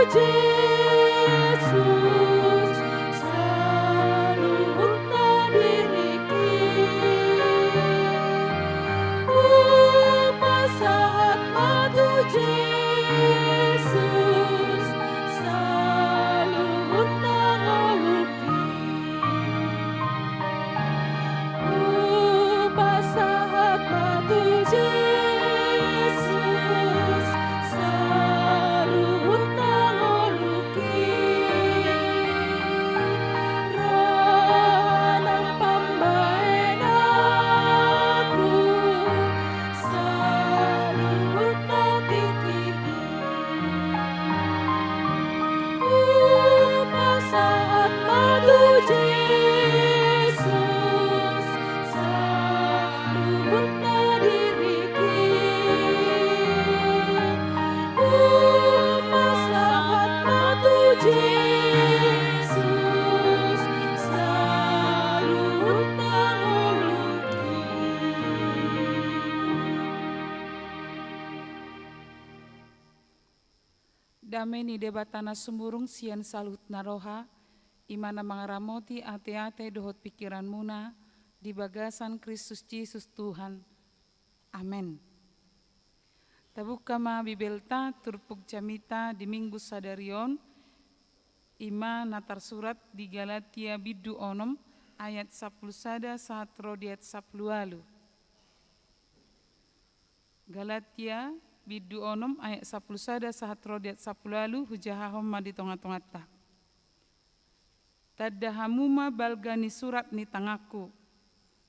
Jesus, saluhutna diriki hupasahat ma tu Jesus, saluhutna ngolungki hupasahat ma tu Jesus, saluhutna ngolungki. Roha nang pambahenanku, saluhutna tingki i hupasahat ma tu Jesus, saluhutna diriki hupasahat ma tu Jesus, saluhutna ngolungki. Dame ni Debata na sumurung sian saluhutna roha, i ma na mangaramoti ateate dohot pingkiranmuna di bagasan Kristus Jesus Tuhan. Amen. Tabuka ma Bibelta, turpuk jamita di Minggu sadari on, i ma na tarsurat di Galatia bindu onom ayat sampulu sada sahat ro di ayat sampulu ualu. Galatia bindu onom ayat sampulu sada sahat ro di ayat sampulu ualu, hujahahon ma di tonga-tonganta. Tanda hamu ma balga ni surat ni tanganku.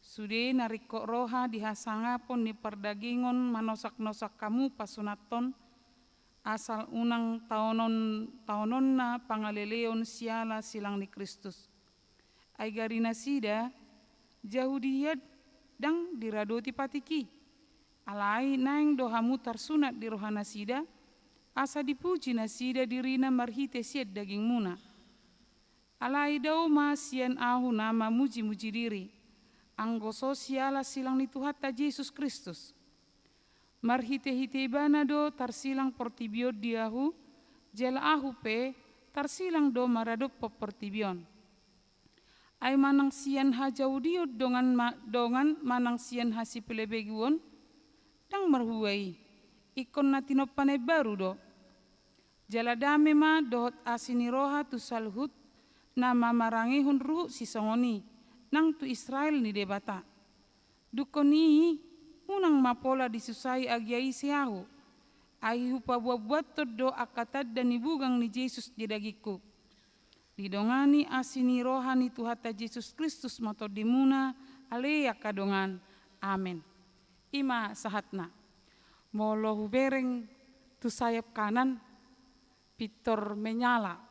Sude na ringkot roha di hasangapon ni pardagingon manosak-nosak hamu pasunathon, asal unang taonon, taononna pangaleleon siala silang ni Kristus. Ai gari nasida, Jahudi ia ndang diradoti patik i. Alai naeng do hamu tarsunat di roha nasida, asa dipuji nasida dirina marhite sian dagingmuna. Alai dao ma sian ahu na mamuji-muji diri, anggo so siala silang ni Tuhanta Jesus Kristus. Marhite-hite ibana do tarsilang portibi on di ahu, jala ahu pe tarsilang do maradophon portibi on. Ai manang sian hajahudion dongan ma-, dongan manang sian hasipelebeguon, ndang marhua i, ingkon na tinompa na imbaru do. Jala dame ma dohot asi ni roha tu saluhut na mamarangehon ruhut sisongon i, nang tu Israel ni Debata. Dungkon i, unang ma pola disusai agia ise ahu. Ai hupabuat-buathon do angka tanda ni bugang ni Jesus di dagingku. Didongani asi ni roha ni Tuhanta Jesus Kristus ma tondimuna, ale angka dongan. Amen. I ma sahatna. Molo hubereng tu sayap kanan, pintor menyala.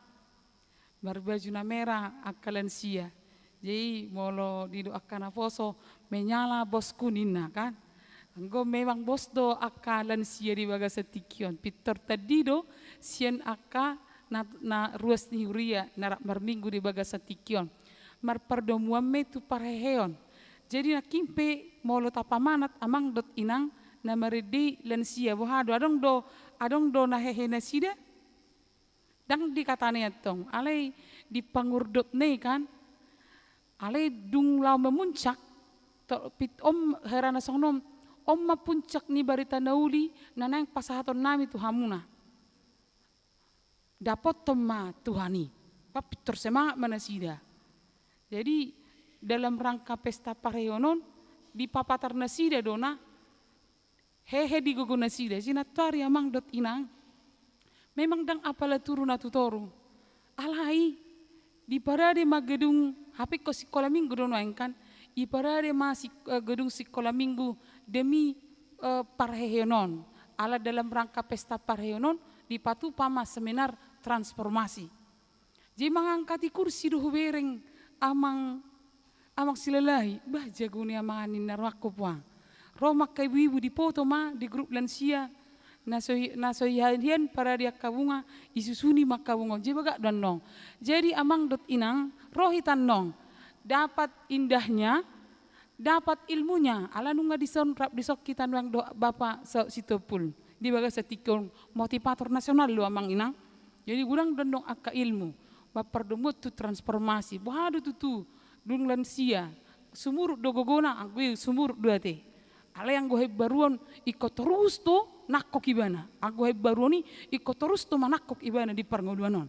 Marbaju na merah angka lansia. Jadi molo didok angka naposo, menyala bosku ninna kan. Anggo memang bos do angka lansia di bagasan tingki on. Pintor tandi do sian angka na, na ruas ni huria na rap marminggu di bagasan tingki on. Marpardomuan ma i tu parheheon. Jadi nangkin pe molo tapamanat amang dohot inang na marende lansia, boha do, adong do, adong do na hehe nasida? Ndang dikatani antong, alai dipangurdot na i kan. Alai dung laho mamuncak, to-, pit-, on hera na songon on, on ma puncak ni barita na uli na naeng pasahaton nami tu hamuna. Dapothon ma Tuhan i. Ba pintor semangat ma nasida. Jadi dalam rangka pesta parheheon on, dipapatar nasida do na hehe di gogo nasida, sinantoari amang dohot inang. Memang ndang apala turu na tu toru. Alai, diparade ma gedung, hape ingkon sikola minggu do nuaeng kan, diparade ma sik-, eh, gedung sikola minggu demi, eh, parheheon on. Ala dalam rangka pesta parheheon on, dipatupa ma seminar transformasi. Jadi mangangkati kursi do hubereng amang, amang Silalahi, bah, jago ni amang ninna rohangku puang. Ro ma angka ibu-ibu, dipoto ma di grup lansia, na so hi-, na so hian-hian parade angka bunga, isusuni ma angka bunga on, jadi bagak do annon. Jadi amang dohot inang, ro hita annon, dapat indahnya, dapat ilmunya, ala nunga dison, rap dison hita nuaeng dohot Bapa Saud Sitompul. Di bagasan tingki on, motivator nasional do amang inang. Jadi godang do annon angka ilmu mampardomuhon tu transformasi. Boha do tutu, dung lansia, sumurut do gogona, anggo i sumurut do ate. Alai anggo haimbaruon ingkon torus do nangkok ibana. Anggo haimbaruon i ingkon torus do manangkok ibana di parngoluan on.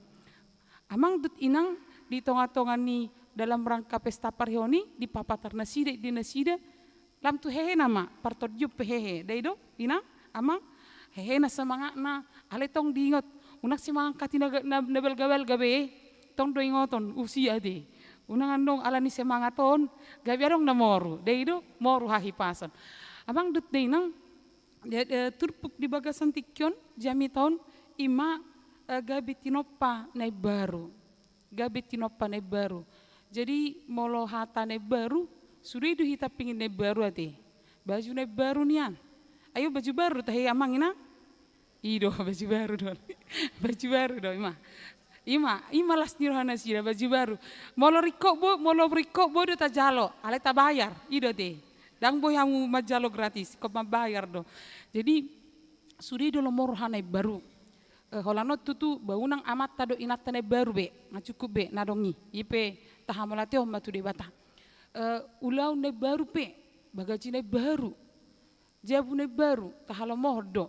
Amang dohot inang, di tonga-tonga ni dalam rangka pesta parheon i, dipapatar nasida, di nasida, lam tu hehena ma partondion pe hehe, da i do, inang, amang, hehena semangatna, alai tong diingot, unang semangat angka na, na, na balga-balga be, tong do ingoton usia ate. Unang annon ala ni semangat on, gabe adong na moru, da i do, moru hahipason. Amang dohot inang, Jadi, eh, turpuk di bagasan tingki on, jamita on, ima, eh, gabe tinompa na imbaru. Gabe tinompa na imbaru. Jadi, molo hata na imbaru, sude do hita pingin na imbaru ate. Baju na imbaru nian. Ayo, baju baru tahe, amang, inang? I do, baju baru do. Baju baru do, ima. Ima, ima las ni roha nasida, baju baru. Molo ringkot bo, molo ringkot bo do tajalo, alai tabayar, i do ate. Ndang boi hamu manjalo gratis, ingkon mambayar do. Jadi, sude do lomo roha na imbaru. Eh, holan on tutu, ba unang amanta dohot inanta na imbaru be, nga cukup be, na adong i. I pe tahamauliatehon ma tu Debata. Eh, ulaon na imbaru pe, bagaji na imbaru. Jabu na imbaru, tahalomohon do.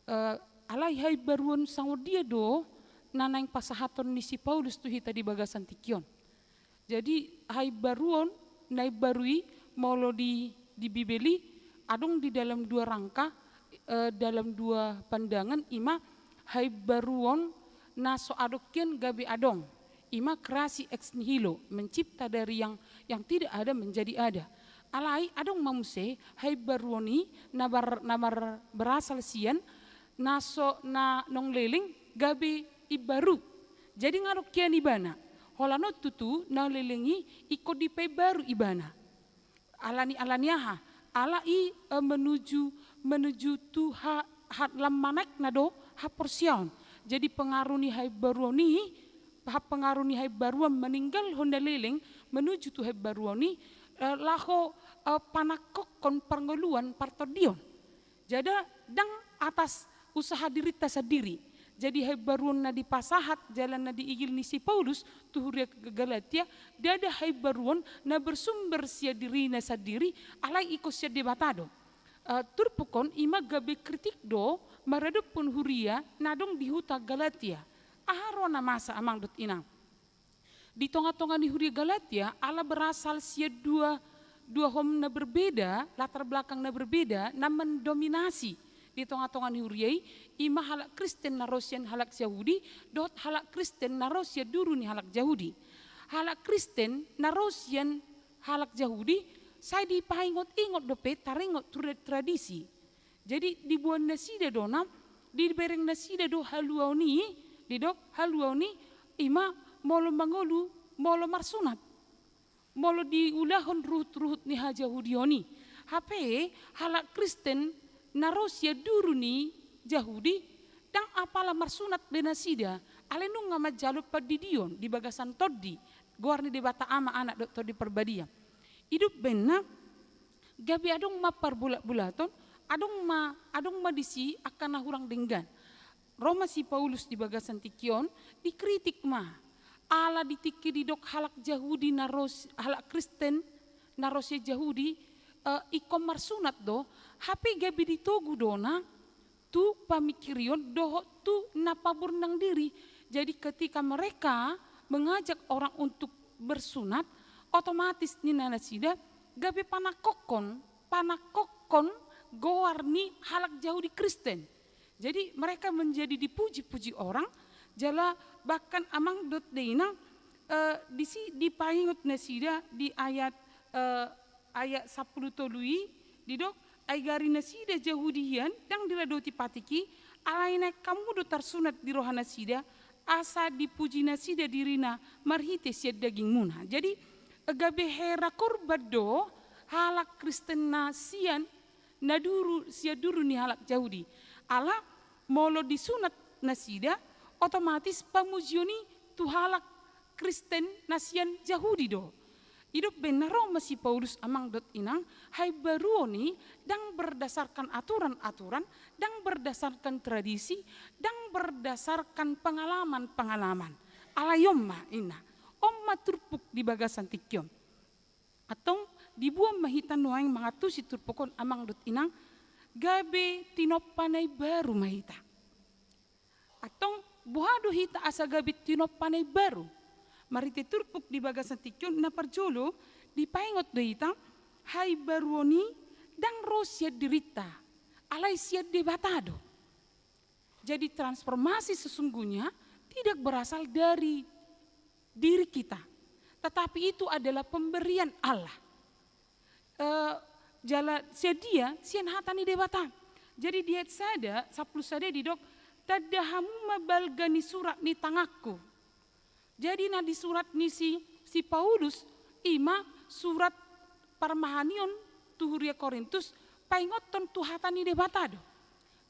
Eh, alai haimbaruon songon dia do, na naeng pasahaton ni si Paulus tu hita di bagasan tingki on. Jadi, haimbaruon na imbaru i, molo di, di Bibel i, adong di dalam dua rangka, eh, dalam dua pandangan, ima haimbaruon na so adong hian gabe adong. Ima creatio ex nihilo, mencipta dari yang, yang tidak ada menjadi ada. Alai adong ma muse haimbaruon i na bar-, na mar-, berasal sian, na so, na naung leleng gabe imbaru. Jadi nga adong hian ibana. Holan on tutu, na leleng i ingkon dipaimbaru ibana. Ala ni, ala ni aha? Ala i, eh, menuju, menuju tu ha-, ha-, lam manaekna do haporseaon. Jadi pengaruh ni haimbaruon i, ha-, pengaruh ni haimbaruon meninggalhon na leleng menuju tu haimbaruon i, eh, laho, eh, panangkokhon parngoluan partondion. Jadi ndang atas usaha dirinta sandiri. Jadi haimbaruon na dipasahat jala na diigil ni si Paulus tu huria Galatia, ndada haimbaruon na bersumber sian dirina sandiri, alai ingkon sian Debata do. Eh, turpuk on ima gabe kritik do maradophon huria na adong di huta Galatia. Aha roha na masa, amang dohot inang? Di tonga-tonga ni huria Galatia, ala berasal sian dua, dua hom na berbeda, latar belakang na berbeda, na mendominasi di tonga-tonga ni huria i, ima halak Kristen na ro sian halak Jahudi, dohot halak Kristen na ro sian duru ni halak Jahudi. Halak Kristen na ro sian halak Jahudi, sai dipaingot-ingot dope taringot tra-, tradisi. Jadi diboan nasida do na, dibereng nasida do haluaon i, didok haluaon i ima molo mangolu, molo marsunat. Molo diulahon ruhut-ruhut ni hajahudion i. Hape halak Kristen na ro sian duru ni Jahudi, ndang apala marsunat be nasida, alai nunga manjalo pandidion di bagasan Tondi, goar ni Debata Ama, Anak dohot Tondi Parbadia. Ido umbahen na gabe adong ma parbulat-bulaton, adong ma, adong ma disi angka na hurang denggan. Ro ma si Paulus di bagasan tingki on, dikritik ma. Ala di tingki didok halak Jahudi na ro s-, halak Kristen na ro sian Jahudi, eh, ingkon marsunat do, hape gabe ditogu do na tu pamingkirion dohot tu na paburnang diri. Jadi ketika mereka mengajak orang untuk bersunat, otomatis ninna nasida gabe panangkokhon, panangkokhon goar ni halak Jahudi Kristen. Jadi mereka menjadi dipuji-puji orang, jala bahkan, amang dohot inang, eh, disi dipaingot nasida di ayat, eh, ayat sampulu tolu i, didok, ai gari nasida Jahudi hian ndang diradoti patik i, alai naeng hamu do tarsunat di roha nasida, asa dipuji nasida dirina marhite sian dagingmuna. Jadi, gabe hera korban do halak Kristen na sian, na duru, sian duru ni halak Jahudi. Ala molo disunat nasida, otomatis pamujion i tu halak Kristen na sian Jahudi do. Idop baen na ro ma si Paulus amang dohot inang, haimbaruon i ndang berdasarkan aturan-aturan, ndang berdasarkan tradisi, ndang berdasarkan pengalaman-pengalaman. Alai on ma inna, on ma turpuk di bagasan tingki on. Antong diboan ma hita nuaeng mangantusi turpuk on amang dohot inang, gabe tinompa na imbaru ma hita. Antong boha do hita asa gabe tinompa na imbaru? Marhite turpuk di bagasan tingki on, na parjolo dipaingot do hita, haimbaruon i ndang ro sian dirinta, alai sian Debata do. Jadi transformasi sesungguhnya tidak berasal dari diri kita, tetapi itu adalah pemberian Allah. Eh, jala sian dia? Sian hata ni Debata. Jadi di ayat sada, sampulu sada didok, tanda hamu ma balga ni surat ni tanganku. Jadi na di surat ni si, si Paulus, i ma surat parmahanion tu huria Korintus, paingothon tu hata ni Debata do.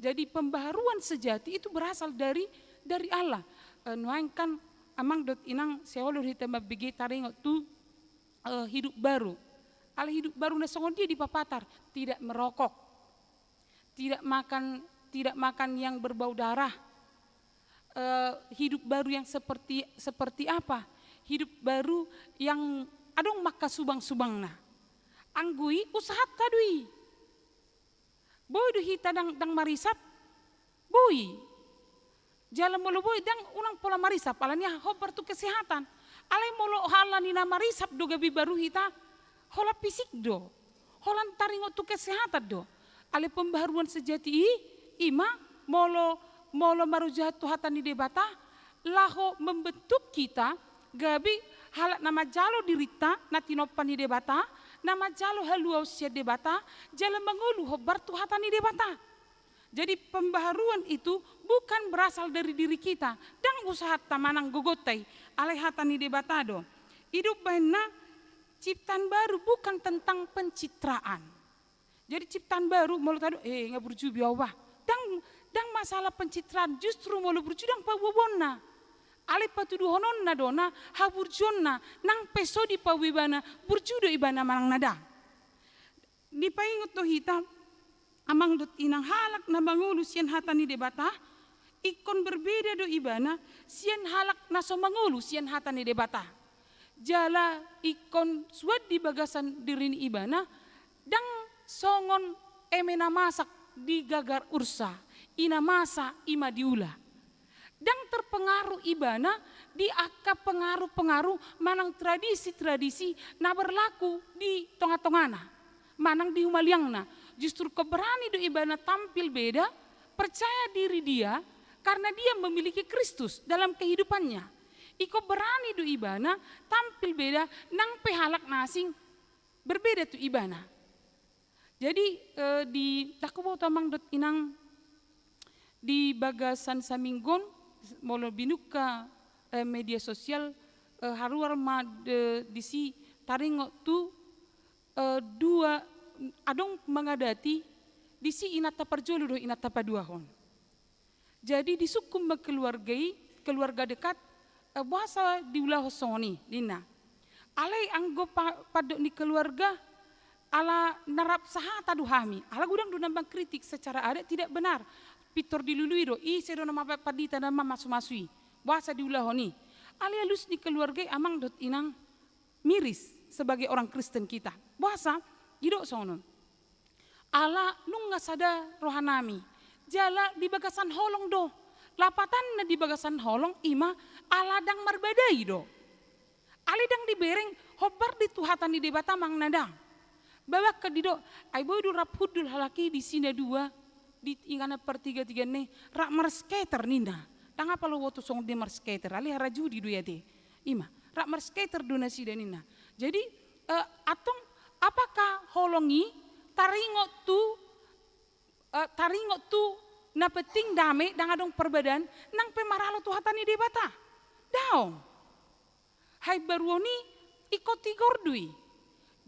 Jadi pembaharuan sejati itu berasal dari, dari Allah. Eh, nuaeng kan amang dohot inang, sai olo do hita mambege taringot tu eh, hidup baru. Alai hidup baru na songon dia dipapatar? Tidak merokok, tidak makan, tidak makan yang berbau darah. Eh, hidup baru yang seperti, seperti apa? Hidup baru yang adong ma angka subang-subangna. Anggo i usahanta do i. Boi do hita ndang, ndang marisap? Boi. Jala molo boi, ndang, unang pola marisap, alani aha? Hombar tu kesehatan. Alai molo holan i na marisap do gabe baru hita, holan fisik do, holan taringot tu kesehatan do. Alai pembaharuan sejati i, i ma molo, molo marujahan tu hata ni Debata, laho membentuk hita gabe halak na manjalo dirinta na tinompa ni Debata, na manjalo haluaon sian Debata, jala mangolu hombar tu hata ni Debata. Jadi pembaharuan itu bukan berasal dari diri kita, ndang usahanta manang gogonta i, alai hata ni Debata do. Idop baenna, ciptaan baru bukan tentang pencitraan. Jadi ciptaan baru, molo tadok, eh, nga burju be au bah. Ndang, ndang masalah pencitraan, justru molo burju ndang pauboaonna. Alai patuduhononna do na haburjuonna, nang pe so dipaboa ibana, burju do ibana manang na ndang. Dipaingot do hita, amang dohot inang, halak na mangolu sian hata ni Debata, ingkon berbeda do ibana sian halak na so mangolu sian hata ni Debata. Jala ingkon suan di bagasan diri ni ibana, ndang songon eme na masak di gagar ursa, i na masa i ma diula. Ndang terpengaruh ibana di angka pengaruh-pengaruh manang tradisi-tradisi na berlaku di tonga-tongana manang di humaliangna. Justru ingkon berani do ibana tampil beda, percaya diri dia, karena dia memiliki Kristus dalam kehidupannya. Ingkon berani do ibana tampil beda, nang pe halak na asing berbeda tu ibana. Jadi, eh, di, ndang huboto amang dohot inang, di bagasan saminggu on, molo binoto, eh, media sosial, eh, haruar ma, eh, disi taringot tu, eh, dua, adong mangadati disi inanta parjolo dohot inanta paduahon. Jadi disungkun ma keluarga i, keluarga dekat, eh, boasa diulahon songon i, ninna. Alai anggo pa-, pandok ni keluarga, ala na rap sahata do hami, ala godang do na mangkritik, secara adat tidak benar. Pintor dilului do, ise do na ma-, pandita na mamasu-masu i, boasa diulahon i. Alai alus ni keluarga i amang dohot inang, miris sebagai orang Kristen kita. Boasa? Didok songon on. Ala nunga sada rohanami. Jala di bagasan holong do. Lapatanna di bagasan holong i ma ala ndang marbadai do. Alai ndang dibereng hombar di tu hata ni Debata manang na ndang. Bahkan didok, ai boi do rap hundul halak i disi na dua, di inganan partiga-tiga ni, rap marskater ninna. Ndang apala huboto songon dia marskater, alai harajudi do i ate. I ma, rap marskater do nasida ninna. Jadi, eh, antong, apakah holong i taringot tu, eh, taringot tu na penting dame, ndang adong parbadaan, nang pe maralo tu hata ni Debata? Daong. Haimbaruon i ingkon tigor do i.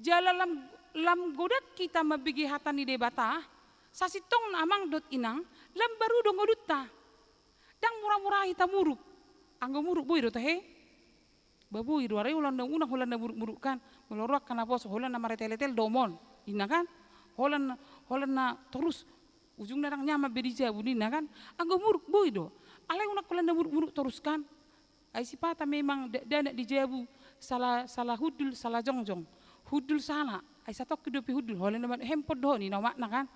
Jala lam, lam godang hita mambege hata ni Debata, sasintongna amang dohot inang, lam baru do ngolunta. Ndang mura-mura hita muruk. Anggo muruk boi do tahe? Ba boi do, alai holan na unang, holan na muruk-muruk kan. Molo ro angka na poso, holan na marteletel do on, ninna kan. Holan, holan na torus, ujungna ndang nyaman be di jabu ninna kan. Anggo muruk boi do. Alai unang holan na muruk-muruk torus kan. Ai sipata memang da-, dakdanak di jabu, sala, sala hundul, sala jongjong. Hundul sala, ai satongkin dope hundul, holan na ma-, handphone do ninna omakna kan.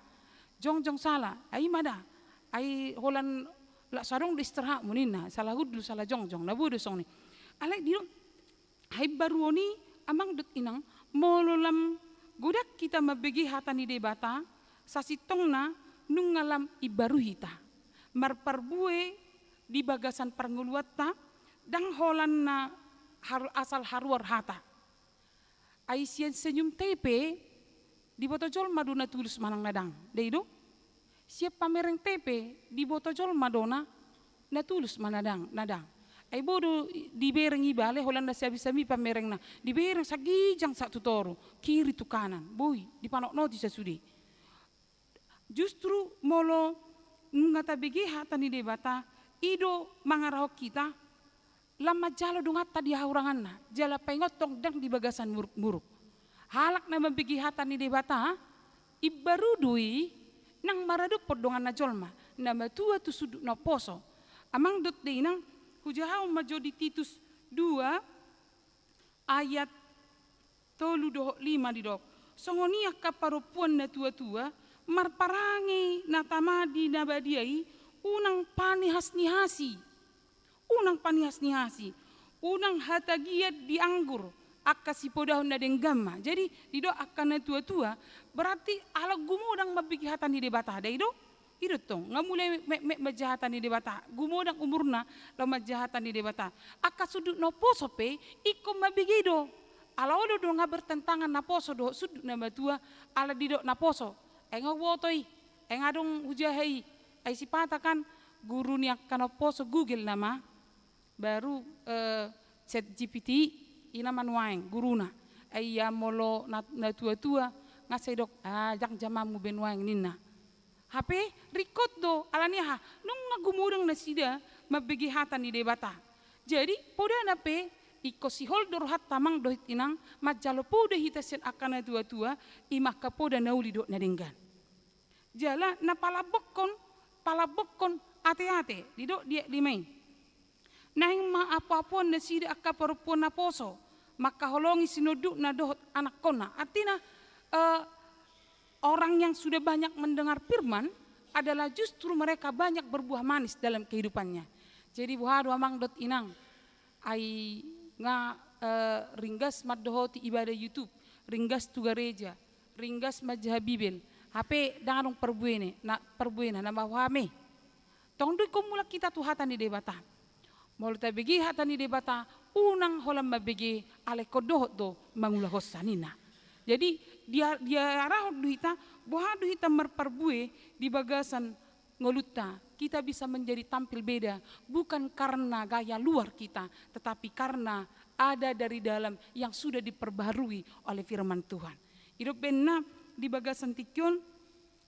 Jongjong sala, ai i ma da. Ai holan lak so adong do istirahatmu ninna, sala hundul, sala jongjong, na boi do songon i. Alai didok, haimbaruon i, amang dohot inang, molo lam godang hita mambege hata ni Debata, sasintongna nunga lam imbaru hita. Marparbue di bagasan parngoluanta, ndang holan na har-, asal haruar hata. Ai sian senyum te pe, diboto jolma do na tulus manang na ndang, da i do? Sian pamereng te pe, diboto jolma do na, na tulus manang na ndang, na ndang. Ai boi do dibereng i bale, holan na sian bisa mi pamerengna. Dibereng sian ginjang sahat tu toru, kiri tu kanan, boi, dipanotnoti sasude. Justru molo nunga tabege hata ni Debata, i do mangarahon hita, lam manjalo donganta di hahuranganna, jala paingothon ndang di bagasan muruk-muruk. Halak na mambege hata ni Debata, imbaru do i, nang maradophon donganna jolma, na matua tu sundut na poso. Amang dohot inang, hujahahon ma jo di Titus dua, ayat tolu dohot lima didok. Songon i angka parompuan na tua-tua, marparange na tama di na badia i, unang panihas-nihasi. Unang panihas-nihasi. Unang hatagian di anggur, angka sipodahon na denggan ma. Jadi, didok angka na tua-tua, berarti ala gumodang mambege hata ni Debata, da i do? I do tong, nga mulai metmet mambege hata ni Debata, gumodang umurna laho mambege hata ni Debata. Angka sundut na poso pe, ingkon mambege do. Ala olo do nga bertentangan na poso dohot sundut na matua, ala didok na poso. Ai nga huboto i, ai nga adong hujaha i, ai sipata kan, guru ni angka na poso Google nama. Baru, eh, Chat G P T i na manuaeng guruna. Ai ia molo na, na tua-tua, nga sai dok, ah, ndang jamanmu be nuaeng ninna. Hape ringkot do, alani aha? Nunga gumodang nasida mambege hata ni Debata. Jadi, podana pe, ingkon sihol do rohanta amang dohot inang, manjalo poda hita sian angka na tua-tua, i ma angka poda na uli dohot na denggan. Jala na palambokkon, palambokkon ate-ate, didok di ayat lima i. Naeng maapo-apoan nasida angka parompuan na poso, mangkaholongi sinondukna dohot anakkonna. Artina, eh, orang yang sudah banyak mendengar firman adalah justru mereka banyak berbuah manis dalam kehidupannya. Jadi boha do amang dohot inang, ai nga, eh, ringgas mandohoti ibadah YouTube, ringgas tu gareja, ringgas manjaha Bibel, hape ndang adong parbuena, na parbuena, na mahuham i. Tong do ingkon mulak hita tu hata ni Debata. Molo tabege hata ni Debata, unang holan mambege, alai ingkon dohot do mangulahonsa ninna. Jadi, dia, diarahon do hita, boha do hita marparbue di bagasan ngolunta, kita bisa menjadi tampil beda, bukan karena gaya luar kita, tetapi karena ada dari dalam yang sudah diperbaharui oleh firman Tuhan. I do umbahen na di bagasan tingki on,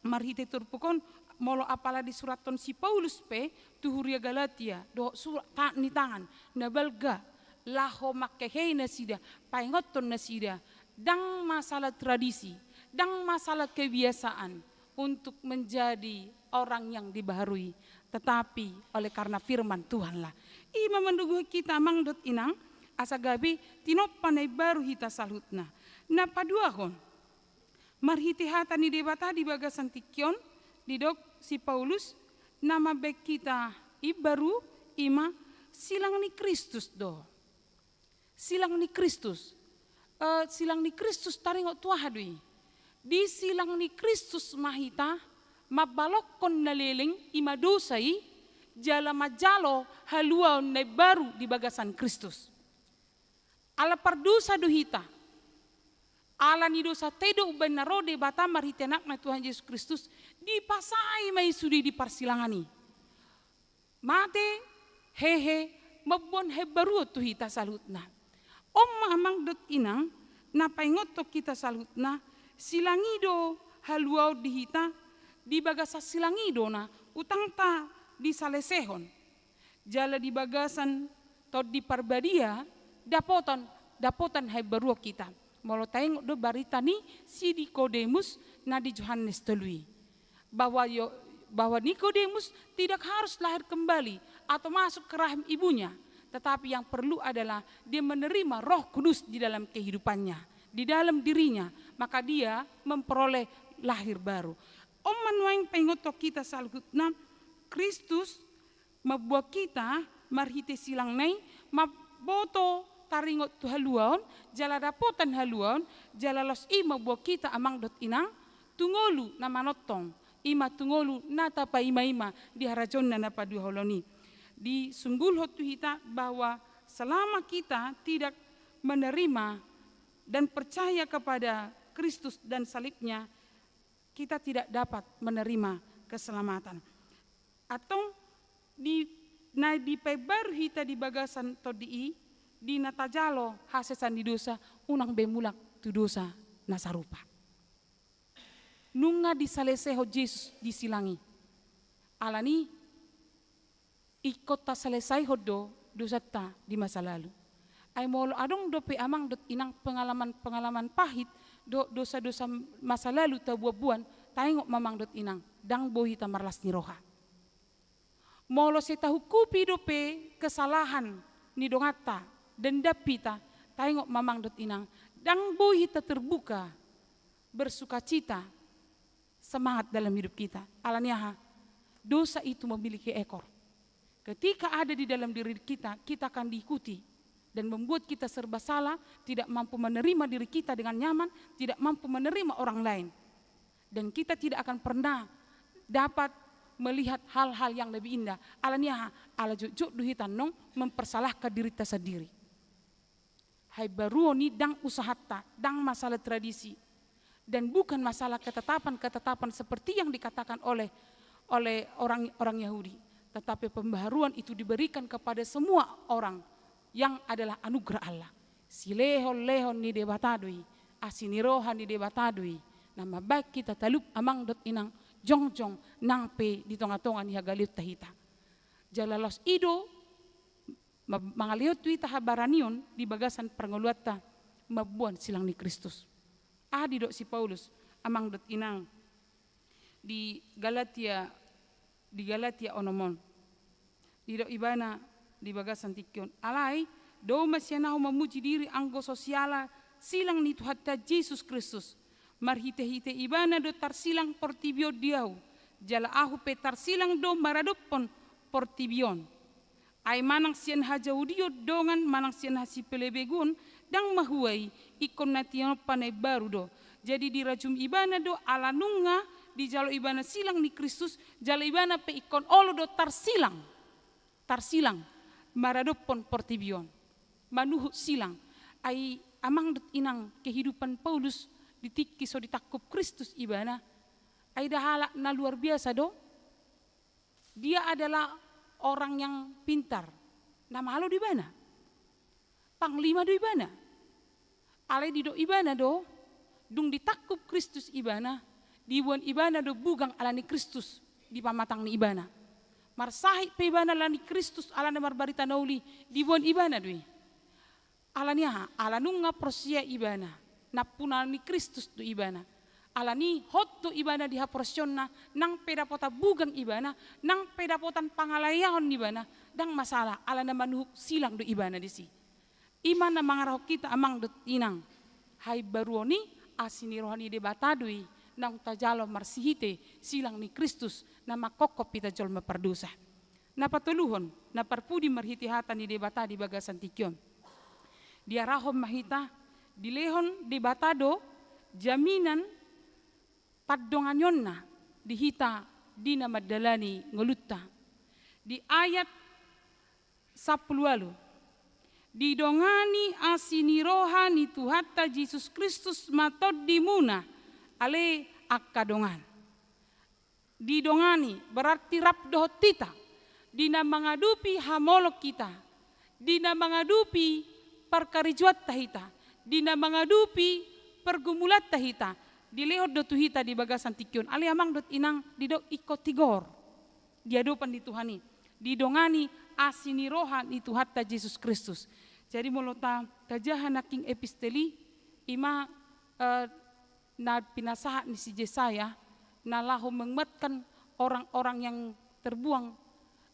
marhite turpuk on, molo apala disurathon si Paulus pe tu huria Galatia, dohot surat ta-, ni tangan, na balga, laho mangkehei nasida, paingothon nasida, ndang masalah tradisi, ndang masalah kebiasaan, untuk menjadi orang yang dibaharui, tetapi oleh karena firman Tuhanlah. I ma mandoguhon hita amang dohot inang, asa gabe tinompa na imbaru hita saluhutna. Na paduahon, marhite hata ni Debata di bagasan tingki on, didok si Paulus, na mambahen hita imbaru, i ma silang ni Kristus do. Silang ni Kristus. Eh, silang ni Kristus taringot tu aha do i? Di silang ni Kristus ma hita mambalongkon na leleng, i ma dosa i, jala manjalo haluaon na imbaru di bagasan Kristus. Ala pardosa do hita. Ala ni dosanta i do umbahen na ro Debata marhite Anakna Tuhan Jesus Kristus, dipasai ma i sude di parsilangan i. Mate, hehe, mamboan haimbaruon tu hita saluhutna. On ma amang dohot inang, na paingothon hita saluhutna, silang i do haluaon di hita, di bagasan silang i do na utangta disalesehon. Jala di bagasan Tondi Parbadia, dapotan, dapotan haimbaruon hita. Molo taingot do barita ni si Nikodemus na di Johannes tolu i. Bahwa yo, bahwa Nikodemus tidak harus lahir kembali atau masuk ke rahim ibunya, tetapi yang perlu adalah dia menerima Roh Kudus di dalam kehidupannya, di dalam dirinya, maka dia memperoleh lahir baru. On ma nuaeng paingothon hita saluhutna, Kristus mamboan hita marhite silangna i, mamboto taringot tu haluaon, jala dapotan haluaon, jala laos i mamboan hita amang dohot inang, tu ngolu na manongtong, i ma tu ngolu na tapaimaima di harajaonna na paduahalon i. Disunggulhon tu hita bahwa selama kita tidak menerima dan percaya kepada Kristus dan salib-Nya, kita tidak dapat menerima keselamatan. Antong di, na dipaimbaru hita di bagasan tondi i, di na tajalo hasesaan ni dosa, unang be mulak tu dosa na sarupa. Nunga disalesaihon Jesus di silang i. Alani i, ingkon tasalesaihon do dosanta di masa lalu. Ai molo adong dope amang dohot inang pengalaman-pengalaman pahit dohot dosa-dosa masa lalu tabuanbuan, taingot ma amang dohot inang, ndang boi hita marlas ni roha. Molo sai tahungkupi dope kesalahan ni donganta, dendam hita, taingot ma amang dohot inang, ndang boi hita terbuka, bersukacita, semangat dalam hidup kita. Alani aha? Dosa itu memiliki ekor. Ketika ada di dalam diri kita, kita akan diikuti dan membuat kita serba salah, tidak mampu menerima diri kita dengan nyaman, tidak mampu menerima orang lain. Dan kita tidak akan pernah dapat melihat hal-hal yang lebih indah. Alani aha? Ala jotjot do hita annon mempersalahkan dirinta sandiri. Haimbaruon i ndang usahanta, ndang masalah tradisi, dan bukan masalah ketetapan-ketetapan seperti yang dikatakan oleh, oleh orang, orang Yahudi. Tetapi pembaharuan itu diberikan kepada semua orang yang adalah anugerah Allah. Silehon-lehon ni Debata do i, asi ni roha ni Debata do i, na mambahen hita talup amang dohot inang, jongjong nang pe di tonga-tonga ni hagaleonta hita. Jala laos i do ma-, mangalehon tu hita habaranion di bagasan parngoluanta mamboan silang ni Kristus. Aha didok si Paulus, amang dohot inang, di Galatia, di Galatia onom on? Didok ibana di bagasan tingki on: Alai dao ma sian ahu mamuji diri anggo so siala silang ni Tuhanta Jesus Kristus. Marhite-hite Ibana do tarsilang portibi on di ahu, jala ahu pe tarsilang do maradophon portibi on. Ai manang sian hajahudion dongan manang sian hasipelebeguon, ndang mahua i, ingkon na tinompa na imbaru do. Jadi dirajumi Ibana do ala nunga dijalo Ibana silang ni Kristus, jala Ibana pe ingkon olo do tarsilang. Tarsilang maradophon portibi on. Manuhuk silang. Ai amang dohot inang, kehidupan Paulus di tingki so ditangkup Kristus ibana, ai nda halak na luar biasa do? Dia adalah orang yang pintar. Na malo do ibana. Panglima do ibana. Alai didok ibana do, dung ditangkup Kristus ibana, diboan ibana do bugang ala ni Kristus di pamatang ni ibana. Marsahit pe ibana ala ni Kristus, ala na marbarita na uli, diboan ibana do i. Ala ni aha? Ala nunga porsea ibana, nampuna ni Kristus do ibana. Ala ni hot do ibana di haporseaonna, nang pe dapotan bugang ibana, nang pe dapotan pangalaosion ibana, ndang masalah, ala na manuhuk silang do ibana disi. I ma na mangarahon hita amang dohot inang, haimbaruon i asi ni roha ni Debata do i, naung tajalo marsihite silang ni Kristus na mangkophop hita jolma pardosa. Na patoluhon, na parpudi marhite hata ni Debata di bagasan tingki on. Diarahon ma hita, dilehon Debata do jaminan pandonganionna di hita di na mandalani ngolunta. Di ayat sampulu ualu: Didongani asi ni roha ni Tuhanta Jesus Kristus ma tondimuna, ale angka dongan. Didongani, berarti rap dohot hita, di na mangadopi hamolon hita, di na mangadopi parkarejoanta hita, di na mangadopi pergumulanta hita, dilehon do tu hita di bagasan tingki on. Ale amang dohot inang, didok ingkon tigor di adopan ni Tuhan i, didongani asi ni roha ni Tuhanta Jesus Kristus. Jadi molo ta, tajaha nangkin epistel i, ima, eh, na pinasahat ni si Jesaya, na laho menguatkan orang-orang yang terbuang,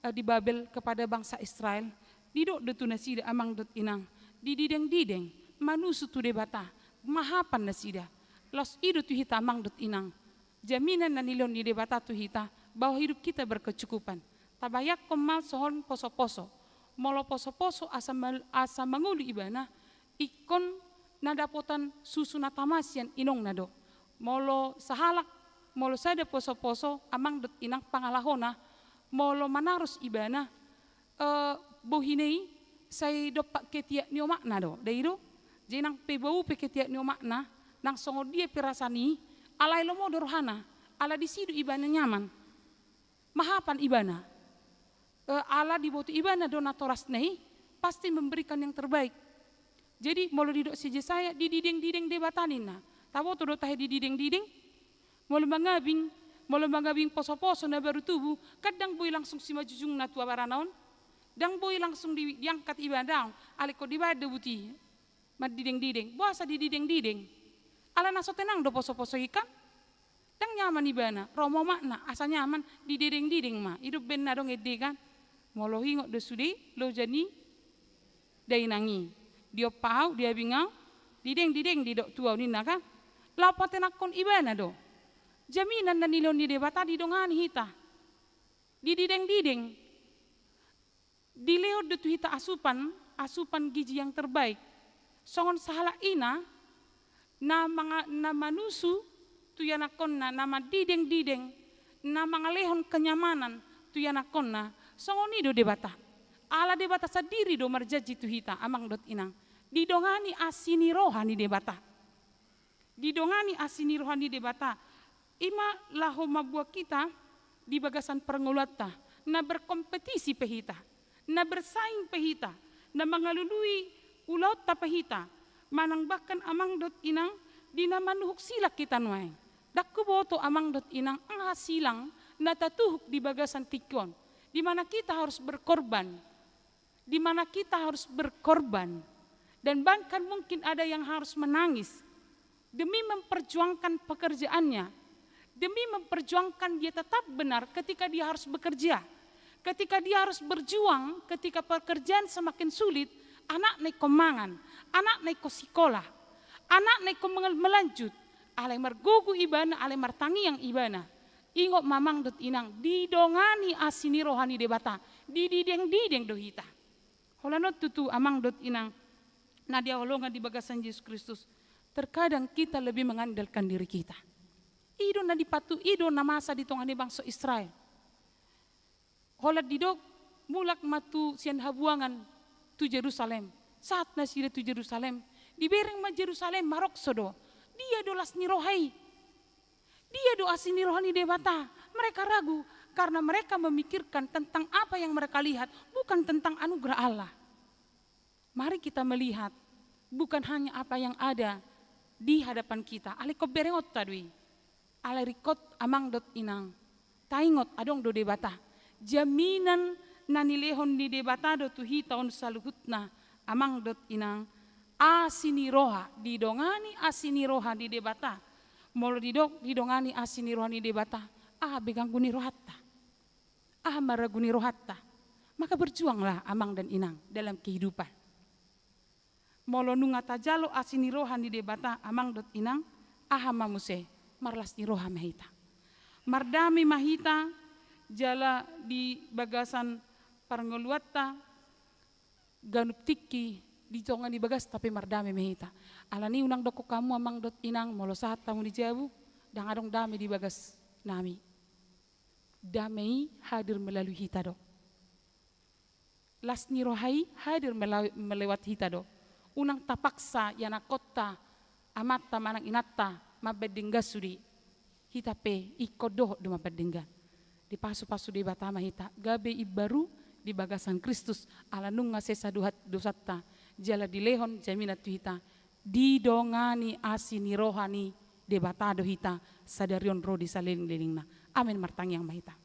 eh, di Babel kepada bangsa Israel. Didok do tu nasida amang dohot inang, didideng-dideng, manusu tu Debata, mahapan nasida. Laos i do tu hita amang dohot inang, jaminan na nilehon ni Debata tu hita, bahwa hidup kita berkecukupan. Tabayangkon ma songon poso-poso. Molo poso-poso asa mal-, asa mangolu ibana, ingkon na dapotan susu na tama sian inongna do. Molo sahalak, molo sada poso-poso, amang dohot inang pangalahona, molo manaros ibana, eh, bohina i sai dompak ketiak ni omakna do, da i do? Jadi nang pe bau pe ketiak ni omakna, nang songon dia pe rasa ni, alai lomo do rohana, ala disi do ibana nyaman. Mahapan ibana. Eh, ala diboto ibana do natorasna i, pasti memberikan yang terbaik. Jadi, molo didok si Jesaya, didideng-dideng Debata ninna. Taboto do tahe didideng-dideng? Molo mangabing, molo mangabing poso-poso na baru tubu, kan ndang boi langsung simanjujungna tu abarana on. Ndang boi langsung di-, diangkat ibana daong, alai ingkon dibaen do buti. Mandideng-dideng, boasa didideng-dideng? Ala na so tenang do poso-poso i kan? Ndang nyaman ibana, ro ma omakna, asa nyaman, didideng-dideng ma, i do umbahen na adong ende kan? Molo huingot do sude, loja ni dainang i. Diompa ahu, diabing ahu, dideng-dideng didok tu ahu ninna kan? Laho patenangkon ibana do. Jaminan na nilehon ni Debata didongani hita. Didideng-dideng. Dilehon do tu hita asupan, asupan gizi yang terbaik. Songon sahalak ina, na manga-, na manusu tu ianakkonna, na mandideng-dideng, na mangalehon kenyamanan tu ianakkonna, songon i do Debata. Ala Debata sandiri do marjanji tu hita, amang dohot inang. Didongani asi ni roha ni Debata. Didongani asi ni roha ni Debata. Ima laho mamboan hita di bagasan parngoluanta, na berkompetisi pe hita, na bersaing pe hita, na mangalului ulaonta pe hita, manang bahkan amang dohot inang di na manuhuk silang hita nuaeng. Ndang huboto amang dohot inang aha silang na tatuhuk di bagasan tingki on, di mana kita harus berkorban. Di mana kita harus berkorban, dan bahkan mungkin ada yang harus menangis demi memperjuangkan pekerjaannya, demi memperjuangkan dia tetap benar ketika dia harus bekerja, ketika dia harus berjuang, ketika pekerjaan semakin sulit, anakna ingkon mangan, anakna ingkon sikola, anakna ingkon mengal-, melanjut, alai margogo ibana, alai martangiang ibana. Ingot ma amang dohot inang, didongani asi ni roha ni Debata, didideng-dideng do hita. Holan on tutu amang dohot inang na hinaholongan di bagasan Jesus Kristus, terkadang kita lebih mengandalkan diri kita. I do na dipatu-, i do na masa di tonga ni bangso Israel. Holan didok, mulak ma tu sian habuangan tu Jerusalem. Sahat nasida tu Jerusalem, dibereng ma Jerusalem marokso do. Dia do las ni roha i? Dia do asi ni roha ni Debata? Mereka ragu karena mereka memikirkan tentang apa yang mereka lihat, bukan tentang anugerah Allah. Mari kita melihat bukan hanya apa yang ada di hadapan kita. Alai ingkon berengonta do i. Alai ringkot amang dohot inang, taingot adong do Debata. Jaminan na nilehon ni Debata do tu hita on saluhutna, amang dohot inang. Asi ni roha, didongani asi ni roha ni Debata. Molo didok, didongani asi ni roha ni Debata, aha be ganggu ni rohanta? Aha ma ragu ni rohanta? Maka berjuanglah amang dan inang dalam kehidupan. Molo nunga tajalo asi ni roha ni Debata amang dohot inang, aha ma muse? Marlas ni roha ma hita. Mardame ma hita, jala di bagasan parngoluanta, ganup tingki, di tonga ni bagasta pe mardame ma hita. Alani unang dokkon hamu amang dohot inang, molo sahat hamu di jabu, ndang adong dame di bagas nami. Dame i hadir melalui hita do. Las ni roha i hadir mela-, melewat hita do. Unang tapaksa ianakkonta, amanta manang inanta mambaen denggan sude. Hita pe ingkon dohot do mambaen denggan. Dipasu-pasu Debata ma hita gabe imbaru di bagasan Kristus, ala nunga sesa dohat-, dosanta, jala dilehon jaminan tu hita, didongani asi ni roha ni Debata do hita sadari on ro di salelenglelengna. Amen. Martangiang ma hita.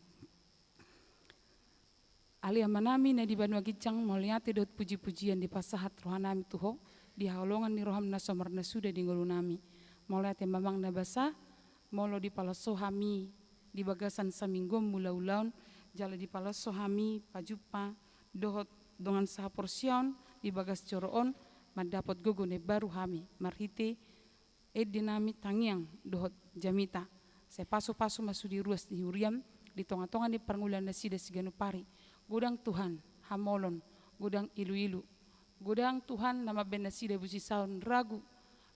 Ale Amanami na di banua ginjang, mauliate dohot puji-pujian dipasahat rohanami tu Ho, di haholongan ni roham na so marnasuda di ngolunami. Mauliate ma Amang na basa, molo dipalashon hami di bagasan samingguon mula ulaon, jala dipalashon hami pajumpa dohot dongan sahaporseaon di bagas joro on, mandapot gogo na imbaru hami marhite ende nami Tangiang dohot Jamita. Sai pasu-pasu ma sude ruas ni huriam di tonga-tonga ni parngoluan nasida siganup ari. Godang Tuhan hamolon, godang ilu-ilu. Godang Tuhan na mambaen nasida bosisaon ragu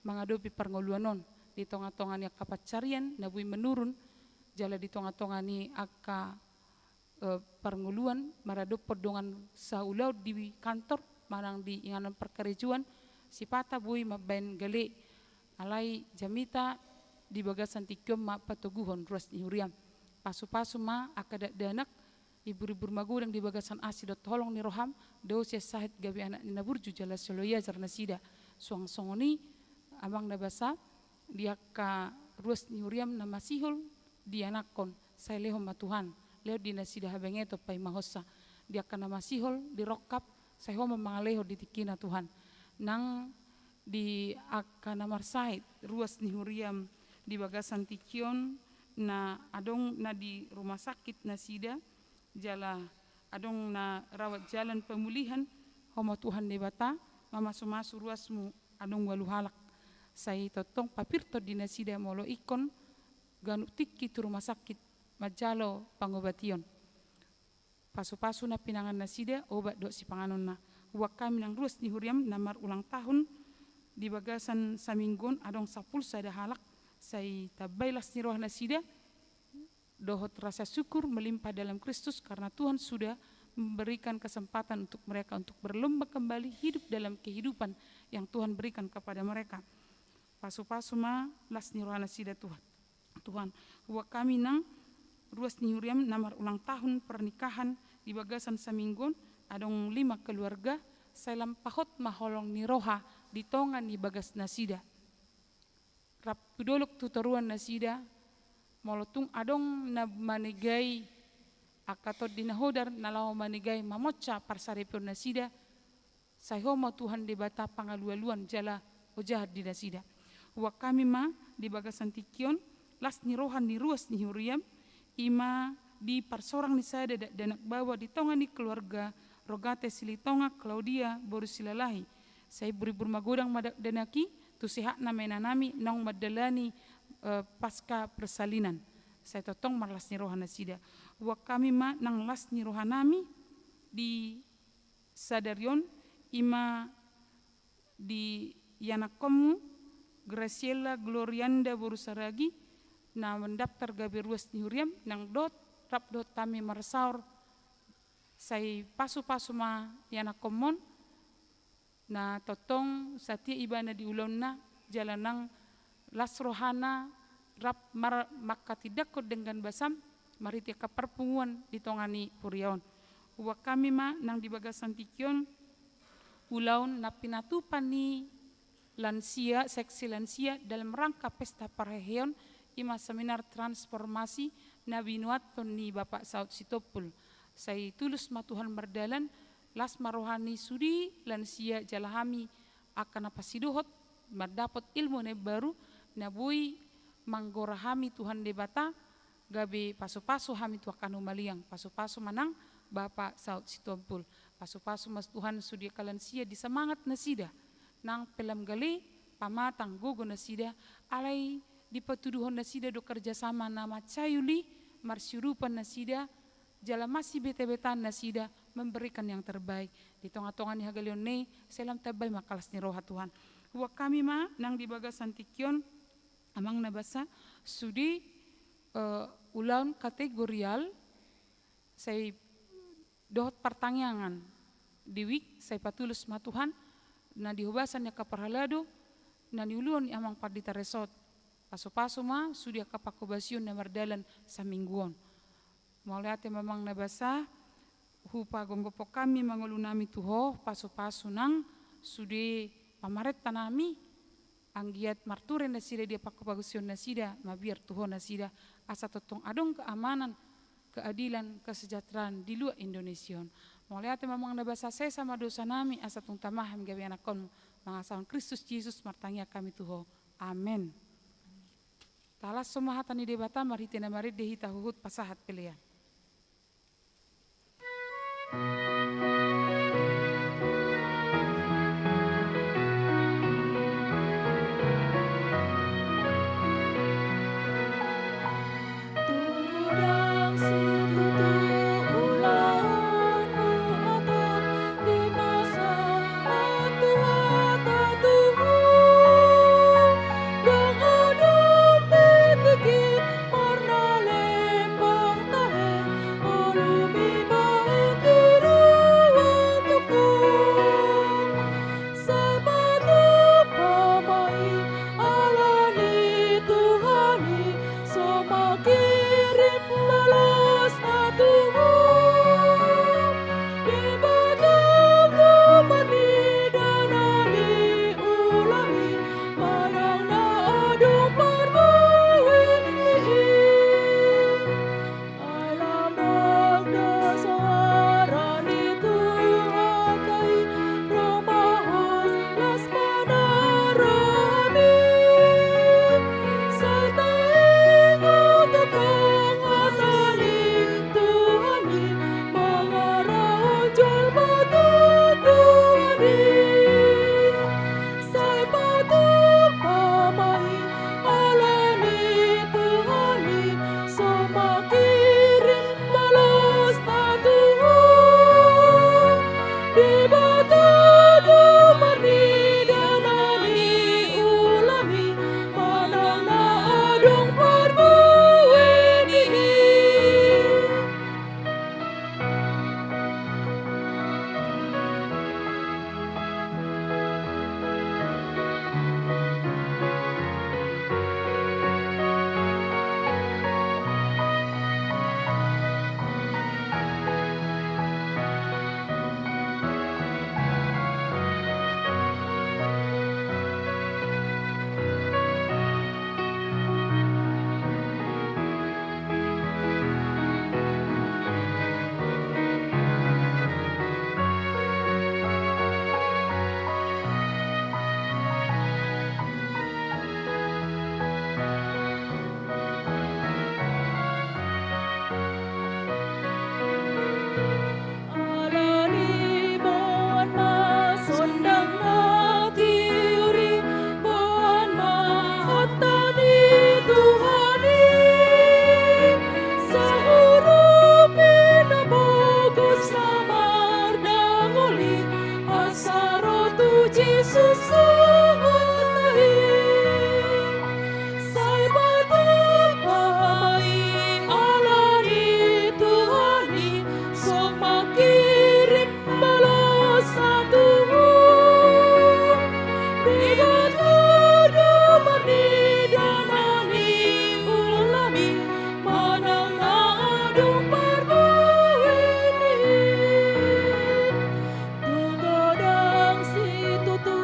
mangadopi parngoluan on di tonga-tonga ni angka pansarian na boi menurun, jala di tonga-tonga ni angka eh, parngoluan maradophon dongan saulaon di kantor manang di inganan parkarejoan, sipata boi mambaen gale. Alai Jamita di bagasan tingki on ma patoguhon ruas ni huriam. Pasu-pasu ma angka dakdanak, ibur-ibur magodang di bagasan asi dohot holong ni roham, dao sian sahit gabe anak ni na burju jala so loja nasida. Suang songon i Amang na basa, di angka ruas ni huriam na masihol dianakhon, sai lehon ma Tuhan, lehon di nasida habengeton paimahonsa. Di angka na masihol dirongkap, sai Ho ma mangalehon di tingkina Tuhan. Nang di angka na marsahit ruas ni huriam di bagasan tingki on, na adong na di rumah sakit nasida, jala adong na rawat jalan pemulihan, Ho ma Tuhan Debata, mamasu-masu ruasmu, adong ualu halak. Sai tongtong papirthon di nasida molo ingkon ganup tingki tu rumah sakit manjalo pangobation. Pasu-pasu na pinangan nasida obat dohot sipanganonna. Huboan hami nang ruas ni huriam na marulang tahun, di bagasan saminggu on adong sampulu sada halak, sai tambai las ni roha nasida dohot rasa syukur melimpah dalam Kristus karena Tuhan sudah memberikan kesempatan untuk mereka untuk berlomba kembali hidup dalam kehidupan yang Tuhan berikan kepada mereka. Pasu-pasu ma las ni roha nasida Tuhan. Tuhan, huboan hami nang ruas ni huriam na marulang tahun pernikahan di bagasan saminggu on, adong lima keluarga, sai lam pahot ma holong ni roha di tonga ni bagas nasida. Rap tu dolok tu toruan nasida, molo tung adong na manegai angka tondi na hodar na laho manegai mamonsa parsaripeon nasida, sai Ho ma Tuhan Debata pangalualuan jala ojahan di nasida. Huboan hami ma di bagasan tingki on las ni roha ni ruas ni huriam, i ma di parsorang ni sada dakdanak baoa di tonga ni keluarga Rogate Silitonga Claudia boru Silalahi. Sai ibur-ibur magodang ma dakdanak i, tu sehatna ma inanami naung mandalani, eh, pasca persalinan. Sai tongtong marlas ni roha nasida. Huboan hami ma nang las ni rohanami di sadari on, i ma di ianakhonmu Graciela Glorianda boru Saragi, na mendaftar gabe ruas ni huriam, nang dohot rap dohot hami marsaor, sai pasu-pasu ma ianakhonmon, na tongtong satia ibana di ulaonna, jala nang las rohana rap mar-, manghatindanghon denggan basam, marhite angka parpunguan di tonga ni huria on. Huboan hami ma nang di bagasan tingki on, ulaon na pinatupa ni lansia, seksi lansia dalam rangka pesta parheheon, i ma seminar transformasi na binuathon ni Bapak Saud Sitompul. Sai tulus ma Tuhan mardalan, las ma roha ni sude lansia jala hami angka na pasidohot, mandapot ilmu na imbaru, na boi manggora hami Tuhan Debata, gabe pasu-pasu hami tu angka na humaliang, pasu-pasu ma nang Bapak Saud Sitompul. Pasu-pasu ma Tuhan sude angka lansia di semangat nasida, nang pe lam gale pamatang gogo nasida, alai dipatuduhon nasida do kerjasama na mansai uli, marsiurupan nasida, jala masibete-betean nasida memberikan yang terbaik. Di tonga-tonga ni hagaleonna i, sai lam tambai ma angka las ni roha Tuhan. Huboan hami ma nang di bagasan tingki on, Amang na basa, sude, eh, ulaon kategorial, sai dohot partangiangan di wijk, sai patulus ma Tuhan, na di hobasan ni angka parhalado, na niuluhon ni Amang Pandita Resort. Pasu-pasu ma sude angka panghobasion na mardalan saminggu on. Mauliate ma Amang na basa, hupagomgophon hami ma ngolunami tu Ho, pasu-pasu nang sude pamarenta nami, anggiat marture nasida di panghobasion nasida, mabiar tu Ho nasida, asa tongtong adong keamanan keadilan, kesejahteraan di luat Indonesia on. Mauliate ma Amang na basa, sesa ma dosanami asa tung tama hami gabe anakkonmu. Mangasahon Kristus Jesus martangiang hami tu Ho. Amen. Talashon ma hata ni Debata marhite na marende hita huhut pasahat pelean. Sai patupa ma i ala ni Tuhan i, so mangkirim balos na tu ho. Debata do marnida na niula i, manang na adong parbue ni i. Ai lambok do soara ni Tuhanta i, ro ma horas las ma na rohami. Sai taingot do hata ni Tuhan i, mangarahon jolma tu Tuhan i. Sai patupa ma i ala ni Tuhan i, so mangkirim balos na tu ho. Debata do marnida na niula i, manang na adong parbue ni i. Alani boan ma sondang na tiur i, boan ma hata ni Tuhan i. Sahurupi na pogos na mardangol i, asa ro tu Jesus rohanta i. Sai patupa ma i alani Tuhan i, so mangkirim balos na tu ho. Debata do marnida na niula i, manang na adong parbue ni i. Tung godang situtu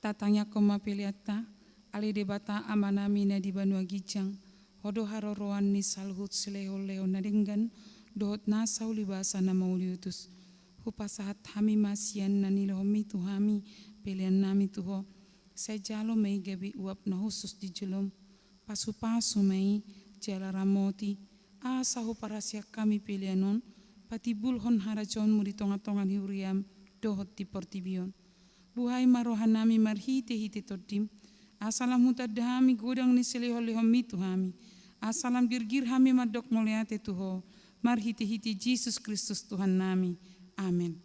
Tatangiangkon ma peleanta. Ale Debata Amanami na di banua ginjang, Ho do haroroan ni saluhut silehonlehon na denggan dohot nasa ulibasa na mauliutus. Hupasahat hami ma sian na nilehonMi tu hami peleannami tu Ho. Sai jalo ma i gabe uap na hushus di jolom. Pasupasu ma i jala ramoti, asa huparhaseang hami pelean on patimbulhon harajaonMu di tongatonga ni huriaM dohot di portibi on. Buhai ma rohanami marhitehite TondiM, asa lam hutanda hami godang ni silehonlehonMi tu hami, asa lam girgir hami mandok mauliate tu Ho, marhitehite Jesus Kristus Tuhannami. Amen.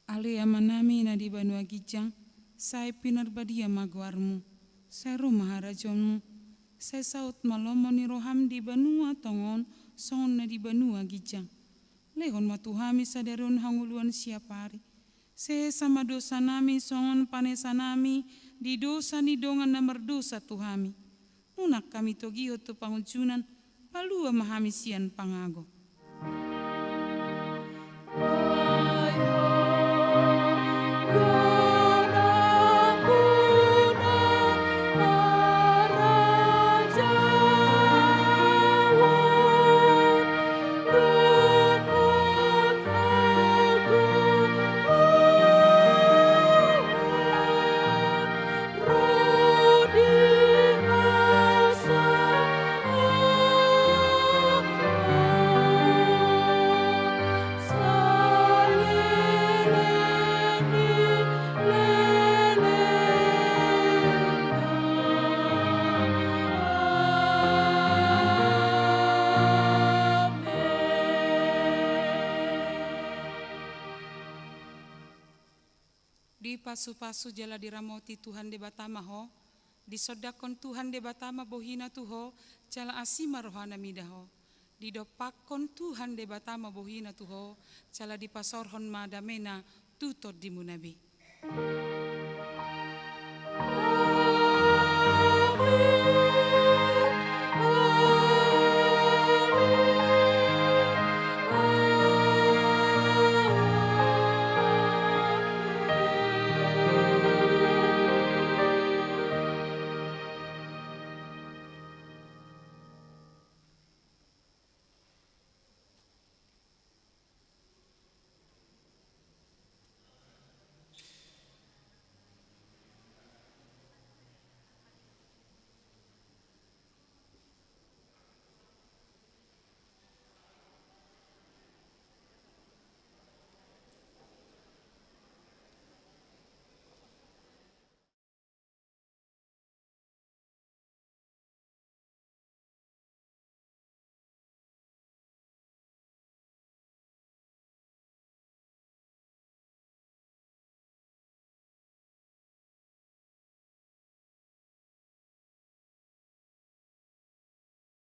Ale Amanami na di banua ginjang, sai pinarbadia ma goarMu, sai ro ma harajaonMu, sai saut ma lomo ni rohaM di banua tonga on songon na di banua ginjang. Lehon ma tu hami sadari on hangoluan siapari. Sesa ma dosanami songon panesanami di dosa ni dongan na mardosa tu hami. Unang hami togihon tu pangunjunan, palua ma hami sian pangago. Dipasupasu jala diramoti Tuhan Debata ma ho, disondangkon Tuhan Debata ma bohina tu ho, jala asi ma rohana mida ho. Didompakkon Tuhan Debata ma bohina tu ho, jala dipasaorhon ma damena tu tondimuna be.